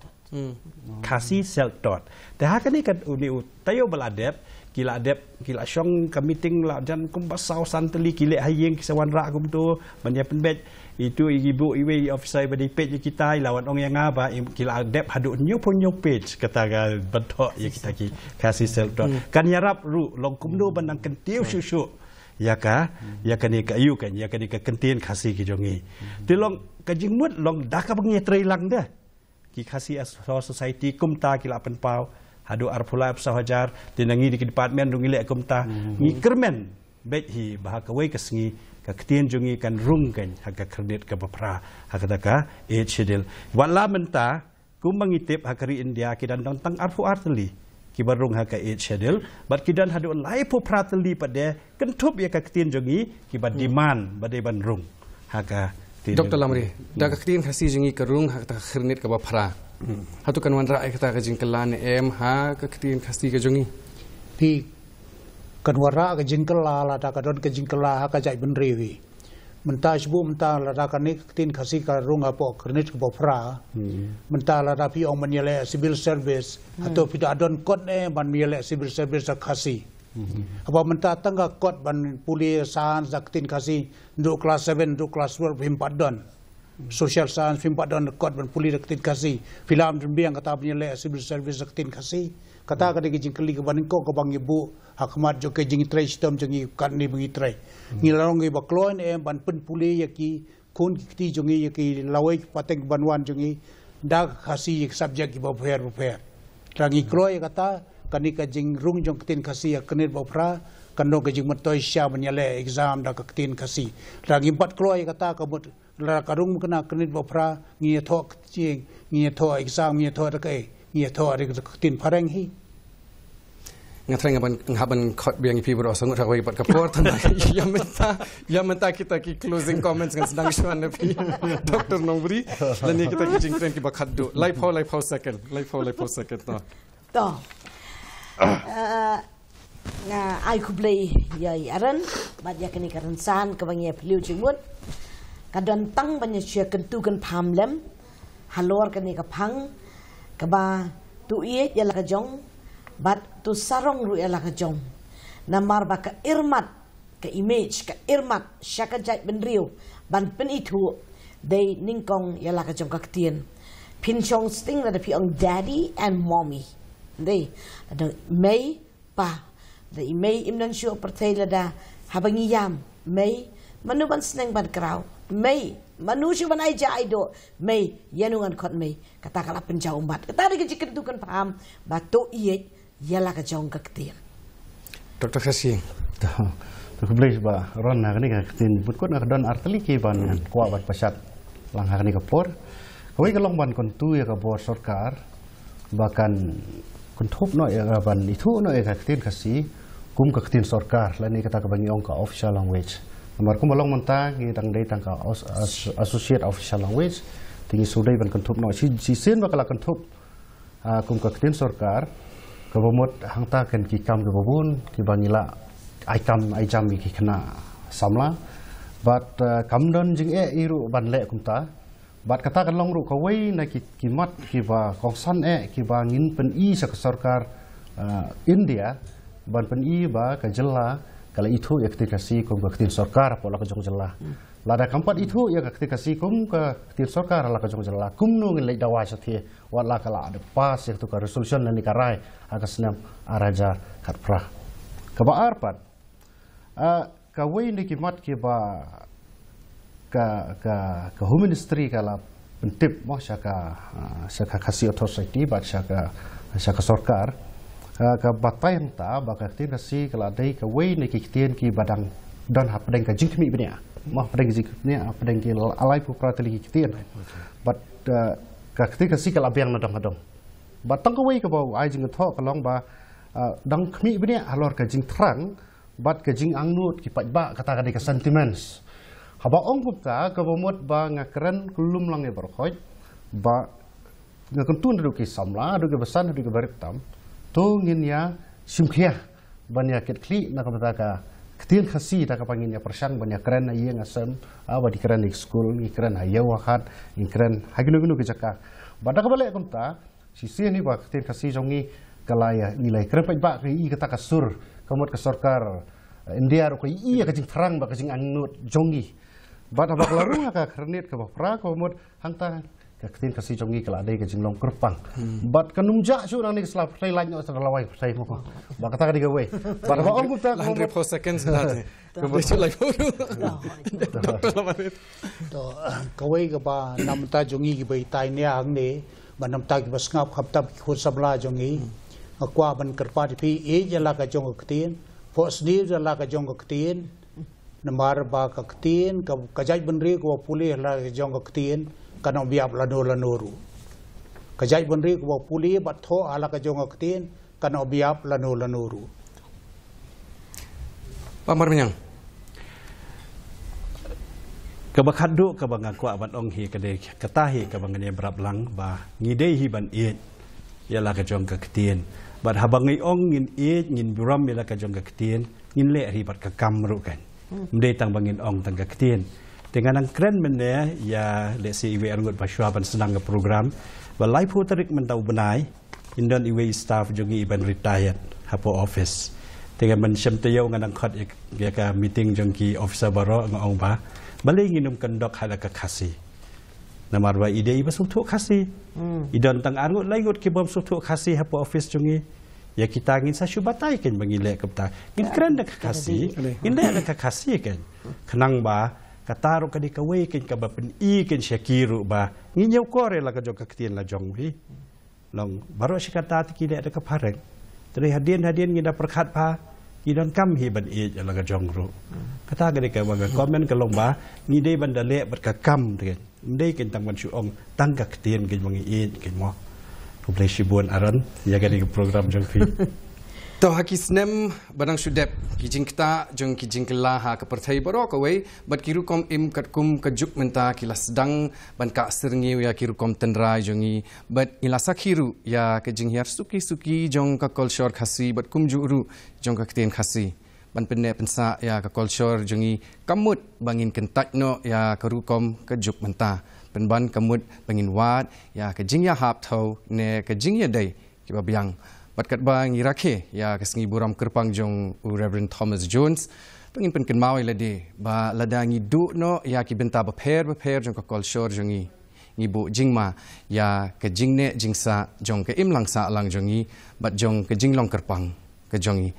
Khasi self taught. Te ha kane ka une u taïew ba la dep, ki la dep, ki la shong ka meeting la jan kumba saw san tylli, ki leh ha ïing ki sa wanrah kumto, ban ïa pynbeit. Itu i buh iwei i officer ba dei peit ïa kita, i la wan ong ïa nga ba ki la dep haduh hynñiewphew hynñiew page kata ka ban thoh ïa kita ki Khasi self taught. Kan ïarap ruh long kumno ban nang kyntiew shuh shuh ïa ka, ïa kane ka aiu kan, ïa kane ka kyntien Khasi ki jong ngi. Te long ka jingmut long da kaba ngi trei lang de. Ki Khasi Law Society kumta ki la pynpaw haduh arphew lai arphew saw hajar, te na ngi na ki department ruh ngi leh kumta. Ngi kyrmen beit hi ba ha kawei ka sngi ka ktien jong ngi kan rung kein ha ka khyrnit kaba phra, ha kata ka Eighth Schedule. Wat la mynta kumba ngi tip ha ka ri India ki don tang arphew ar tylli kiba rung ha ka Eighth Schedule, bad ki don haduh laiphew phra tylli pat de kynthup ïa ka ktien jong ngi kiba demand ba dei ban rung ha ka ktien. Doctor Lamri, da ka ktien Khasi jong ngi ka rung ha kata ka khyrnit kaba phra. Hato kan wanrah ïa kata ka jingkylla ne em ha ka ktien Khasi ka jong ngi? Phi, kan wanrah ka jingkylla lada ka don ka jingkylla ha ka jaitbynriew hi. Mynta shibun mynta lada kane ka ktien Khasi ka rung hapoh khyrnit kaba phra. Mynta lada phi ong ban ïaleh civil service, hato phi da don kot ne ban ïaleh civil service da Khasi? Haba mynta tang ka kot ban pule science da ka ktien Khasi, naduh class seven naduh class twelve phim pat don. Social science phim pat don kot ban pule da ka ktien Khasi. Phi lah ban biang kata ban ïaleh civil service da ka ktien Khasi. Kata ka dei ka jingkylli kaba nyngkong kaba ngi buh ha khmat jong ka jingtrei shitom jong ngi katne ba ngi trei. Ngi la long kiba kloi ne em ban pynpule ïa ki khun ki kti jong ngi, ïa ki lawei ki pateng ki ban wan jong ngi da ka Khasi ïa ki subject kiba bapher bapher. Lada ngi kloi ïa kata, kane ka jingrung jong ka ktien Khasi ha ka khyrnit ba phra kan long ka jingmyntoi shisha ban ïaleh exam da ka ktien Khasi. Lada ngim pat kloi ïa kata, ka mut lada ka rung kane ka khyrnit ba phra, ngi ïathoh ktien, ngi ïathoh exam, ngi ïathoh da kaei? Ngi ïathoh da ka ktien phareng hi. Nga thrang ban, nga ban khot biang ïa phi baroh sa ngut ha kawei pat ka por, tang ba ïa mynta, ïa mynta kita ki closing comments ngan sdang shuwa na phi, Doctor Nongbri. Lane kita ki jingkren kiba khatduh. Laiphew, laiphew second. Laiphew, laiphew second, to. To. Eh, nga ai khublei ïa i Aaron bad ïa kane ka rynsan kaba ngi ïa phylliew jingmut. Ka don tang ban ïa shu kyntu kynpham lem halor kane ka phang kaba to ïeit ïa la ka jong bad to sarong ruh ïa la ka jong. Namar ba ka irmat, ka image, ka irmat sha ka jaitbynriew ban pynithuh dei nyngkong ïa la ka jong ka ktien. Phin shong sting lada phi ong daddy and mommy. Dei, lada mei, pa. Lada i mei im don shuh pyrthei lada haba ngi ïam, mei, mano ban sneng ban kraw? Mei, mano shuh ban ai ja ai doh? Mei, ïano ngan khot mei? Kata ka la pynjaw ummat. Kata dei ka jingkyntu kynpham ba to ïeit ïa la ka jong ka ktien. Doctor Khasi. To, to khublei ba Aaron, ha kane ka ktien pynkut nga ka don ar tylli kiban ngan kwah ban pashat lang ha kane ka por. Kawei ka long ban kyntu ïa ka bor sorkar ba kan kynthup noh ïa ka, ban ithuh noh ïa ka ktien Khasi kum ka ktien sorkar, lane kata kaba ngi ong ka official language. Namar kumba long mynta ngi dang dei tang ka os-, as-, associate official language, te ngi shu dei ban kynthup noh. Shi, shisien ba ka la kynthup, ah, kum ka ktien sorkar, kaba mut hangta kan ki kam kaba bun, kiba ngi la ai kam ai jam ïa ki khynnah samla. Bad, ah, kam don jingeh ïa ruh ban leh kumta. Bad kata kan long ruh kawei na ki, ki mat kiba kongsan eh, kiba ngin pyni sha ka sorkar, ah, India, ban pyni ba ka jylla ka la ithuh ïa ka ktien Khasi kum ka ktien sorkar hapoh la ka jong jylla. Lada kam pat ithuh ïa ka ktien Khasi kum ka ktien sorkar ha la ka jong jylla, kumno ngin leit dawa shathie, wat la ka la da pass ïa katu ka resolution lane ka rai ha ka snem ar hajar khatphra. Kaba ar pat, ah, kawei na ki mat kiba ka, ka, ka Home Ministry ka la pyntip mo sha ka, ah, sha ka Khasi Authors' Society bad sha ka, sha ka sorkar, ah, ka batai hangta ba ka ktien Khasi ka la dei kawei na ki ktien kiba dang don hapdeng ka jingkhmih bniah. Mo hapdeng ka jingkhmih bniah, hapdeng ki laiphew phra tylli ki ktien. Bad, ah, ka ktien Khasi ka la biang na dong ha dong. Bad tang kawei kaba u ai jingthoh ka long ba, ah, dang khmih bniah halor ka jingthrang bad ka jingangnud ki paidbah, kata ka dei ka sentiments. Haba ong kumta kaba mut ba nga kren kyllum lang ïa baroh khoit, ba nga kyntu naduh ki samla, naduh ki basan, naduh ki barit tam, to ngin ïa shim khia ban ïa kit khlieh na ka bynta ka ktien Khasi da kaba ngin ïa pyrshang ban ïa kren ha ïing ha sem, ah, ban ïa kren ha skul, ngi kren ha ïew ha khat, ngi kren ha kino kino ki jaka. Bad da kaba leh kumta, shisien hi ba ka ktien Khasi jong ngi ka la ïa, ngi la ïa kren paidbah, ka ïa i kata ka sur, ka mut ka sorkar, eh, India ruh ka ïa i ïa ka jingthrang bad ka jingangnud jong ngi. Bad haba ka la rung ha ka khyrnit kaba phra, ka mut hangta ka ktien Khasi jong ngi ka la dei ka jinglong kyrpang. Bad kan ym jah shuh nangne ka sla pyrthei, lait noh sa ka lawei pyrthei mo. Bad kata ka dei kawei. Bad haba ong kumta, ka mut four seconds na te. Ka mut shu lai photo. Doctor Lamarit. To, kawei kaba na bynta jong ngi kiba itai nia hangne, ba na bynta kiba sngap khaptap ki khun samla jong ngi. Nga kwah ban kyrpad ïa phi, ïeit ïa la ka jong ka ktien, phohsniew ïa la ka jong ka ktien. Namar ba ka ktien, ka, ka jaitbynriew kaba pule ha la ka jong ka ktien, kan ym biap lano lano ruh. Ka jaitbynriew kaba pule bad thoh ha la ka jong ka ktien, kan ym biap lano lano ruh. Bah Marmiang. Kaba khatduh kaba nga kwah ban ong hi ka dei kata hi kaba ngan ïa bynrap lang ba ngi dei hi ban ïeit ïa la ka jong ka ktien. Bad haba ngi ong ngin ïeit, ngin burom ïa la ka jong ka ktien, ngin leh hi bad ka kam ruh kan. Ym dei tang ba ngin ong tang ka ktien. Te nga nang kren mynne ïa, let's say, iwei arngut ba shwa ban sdang ka program, ba laiphew tarik mynta u bnai, in don iwei staff jong ngi iban retired hapoh office. Te nga ban shem taïew nga nang khot ïa, ïa ka meeting jong ki officer baroh, nga ong ba balei ngin ym conduct ha la ka Khasi. Namar ba i dei iba sngewthuh Khasi. I don tang arngut laingut ki bym sngewthuh Khasi hapoh office jong ngi. Ïa kita ngin sa shu batai kan ba ngi leh kumta. Ngin kren da ka Khasi, ngin leh da ka Khasi kan. Khnang ba kata ruh ka dei kawei kan kaba pyni kan sha ki ruh ba ngin ïakor ïa la ka jong ka ktien la jong hi. Long baroh shi katta te ki leh da ka phareng. Te dei hadien hadien ngi da pyrkhat pha, ki donkam hi ban ïeit ïa la ka jong ruh. Kata ka dei kaba nga comment ka long ba ngi dei ban da leh bad ka kam te kan. Ym dei kan tang ban shu ong tang ka ktien kan ba ngi ïeit kan mo. Khublei shibun Aaron ïa kane ka program jong phi. To ha ki snem ba dang shu dep, ki jingktah jong ki jingkylla ha ka pyrthei baroh kawei bad ki rukom im katkum ka juk mynta ki la sdang ban kah syrngiew ïa ki rukom tynrai jong ngi. Bad ngi la sakhi ruh ïa ka jinghiar suki suki jong ka kolshor Khasi bad kumjuh ruh jong ka ktien Khasi. Ban pynneh pynsah ïa ka kolshor jong ngi, ka mut ba ngin kyntait noh ïa ka rukom ka juk mynta. Pynban ka mut ba ngin wad ïa ka jingïahap thew ne ka jingïadei kiba biang. Bad katba ngi rakhe ïa ka sngi burom kyrpang jong u Reverend Thomas Jones, to ngin pynkynmaw ïa lade ba lada ngi duh noh ïa ki bynta bapher bapher jong ka kolshor jong ngi, ngi buh jingma ïa ka jingneh jingsah jong ka imlang sahlang jong ngi bad jong ka jinglong kyrpang ka jong ngi.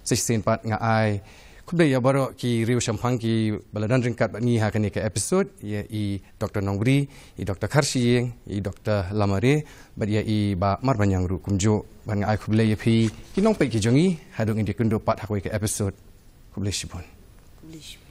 Sa shisien pat nga ai khublei ïa baroh ki riew shemphang kiba la don ryngkat bad ngi ha kane ka episode, ïa i Doctor Nongbri, i Doctor Kharshiing, i Doctor Lamare, bad ïa i Bah Marmiang ruh kumjuh. Bad nga ai khublei ïa phi ki nongpeit ki jong ngi, haduh ngin ïakynduh pat ha kawei ka episode. Khublei shibun. Khublei shibun.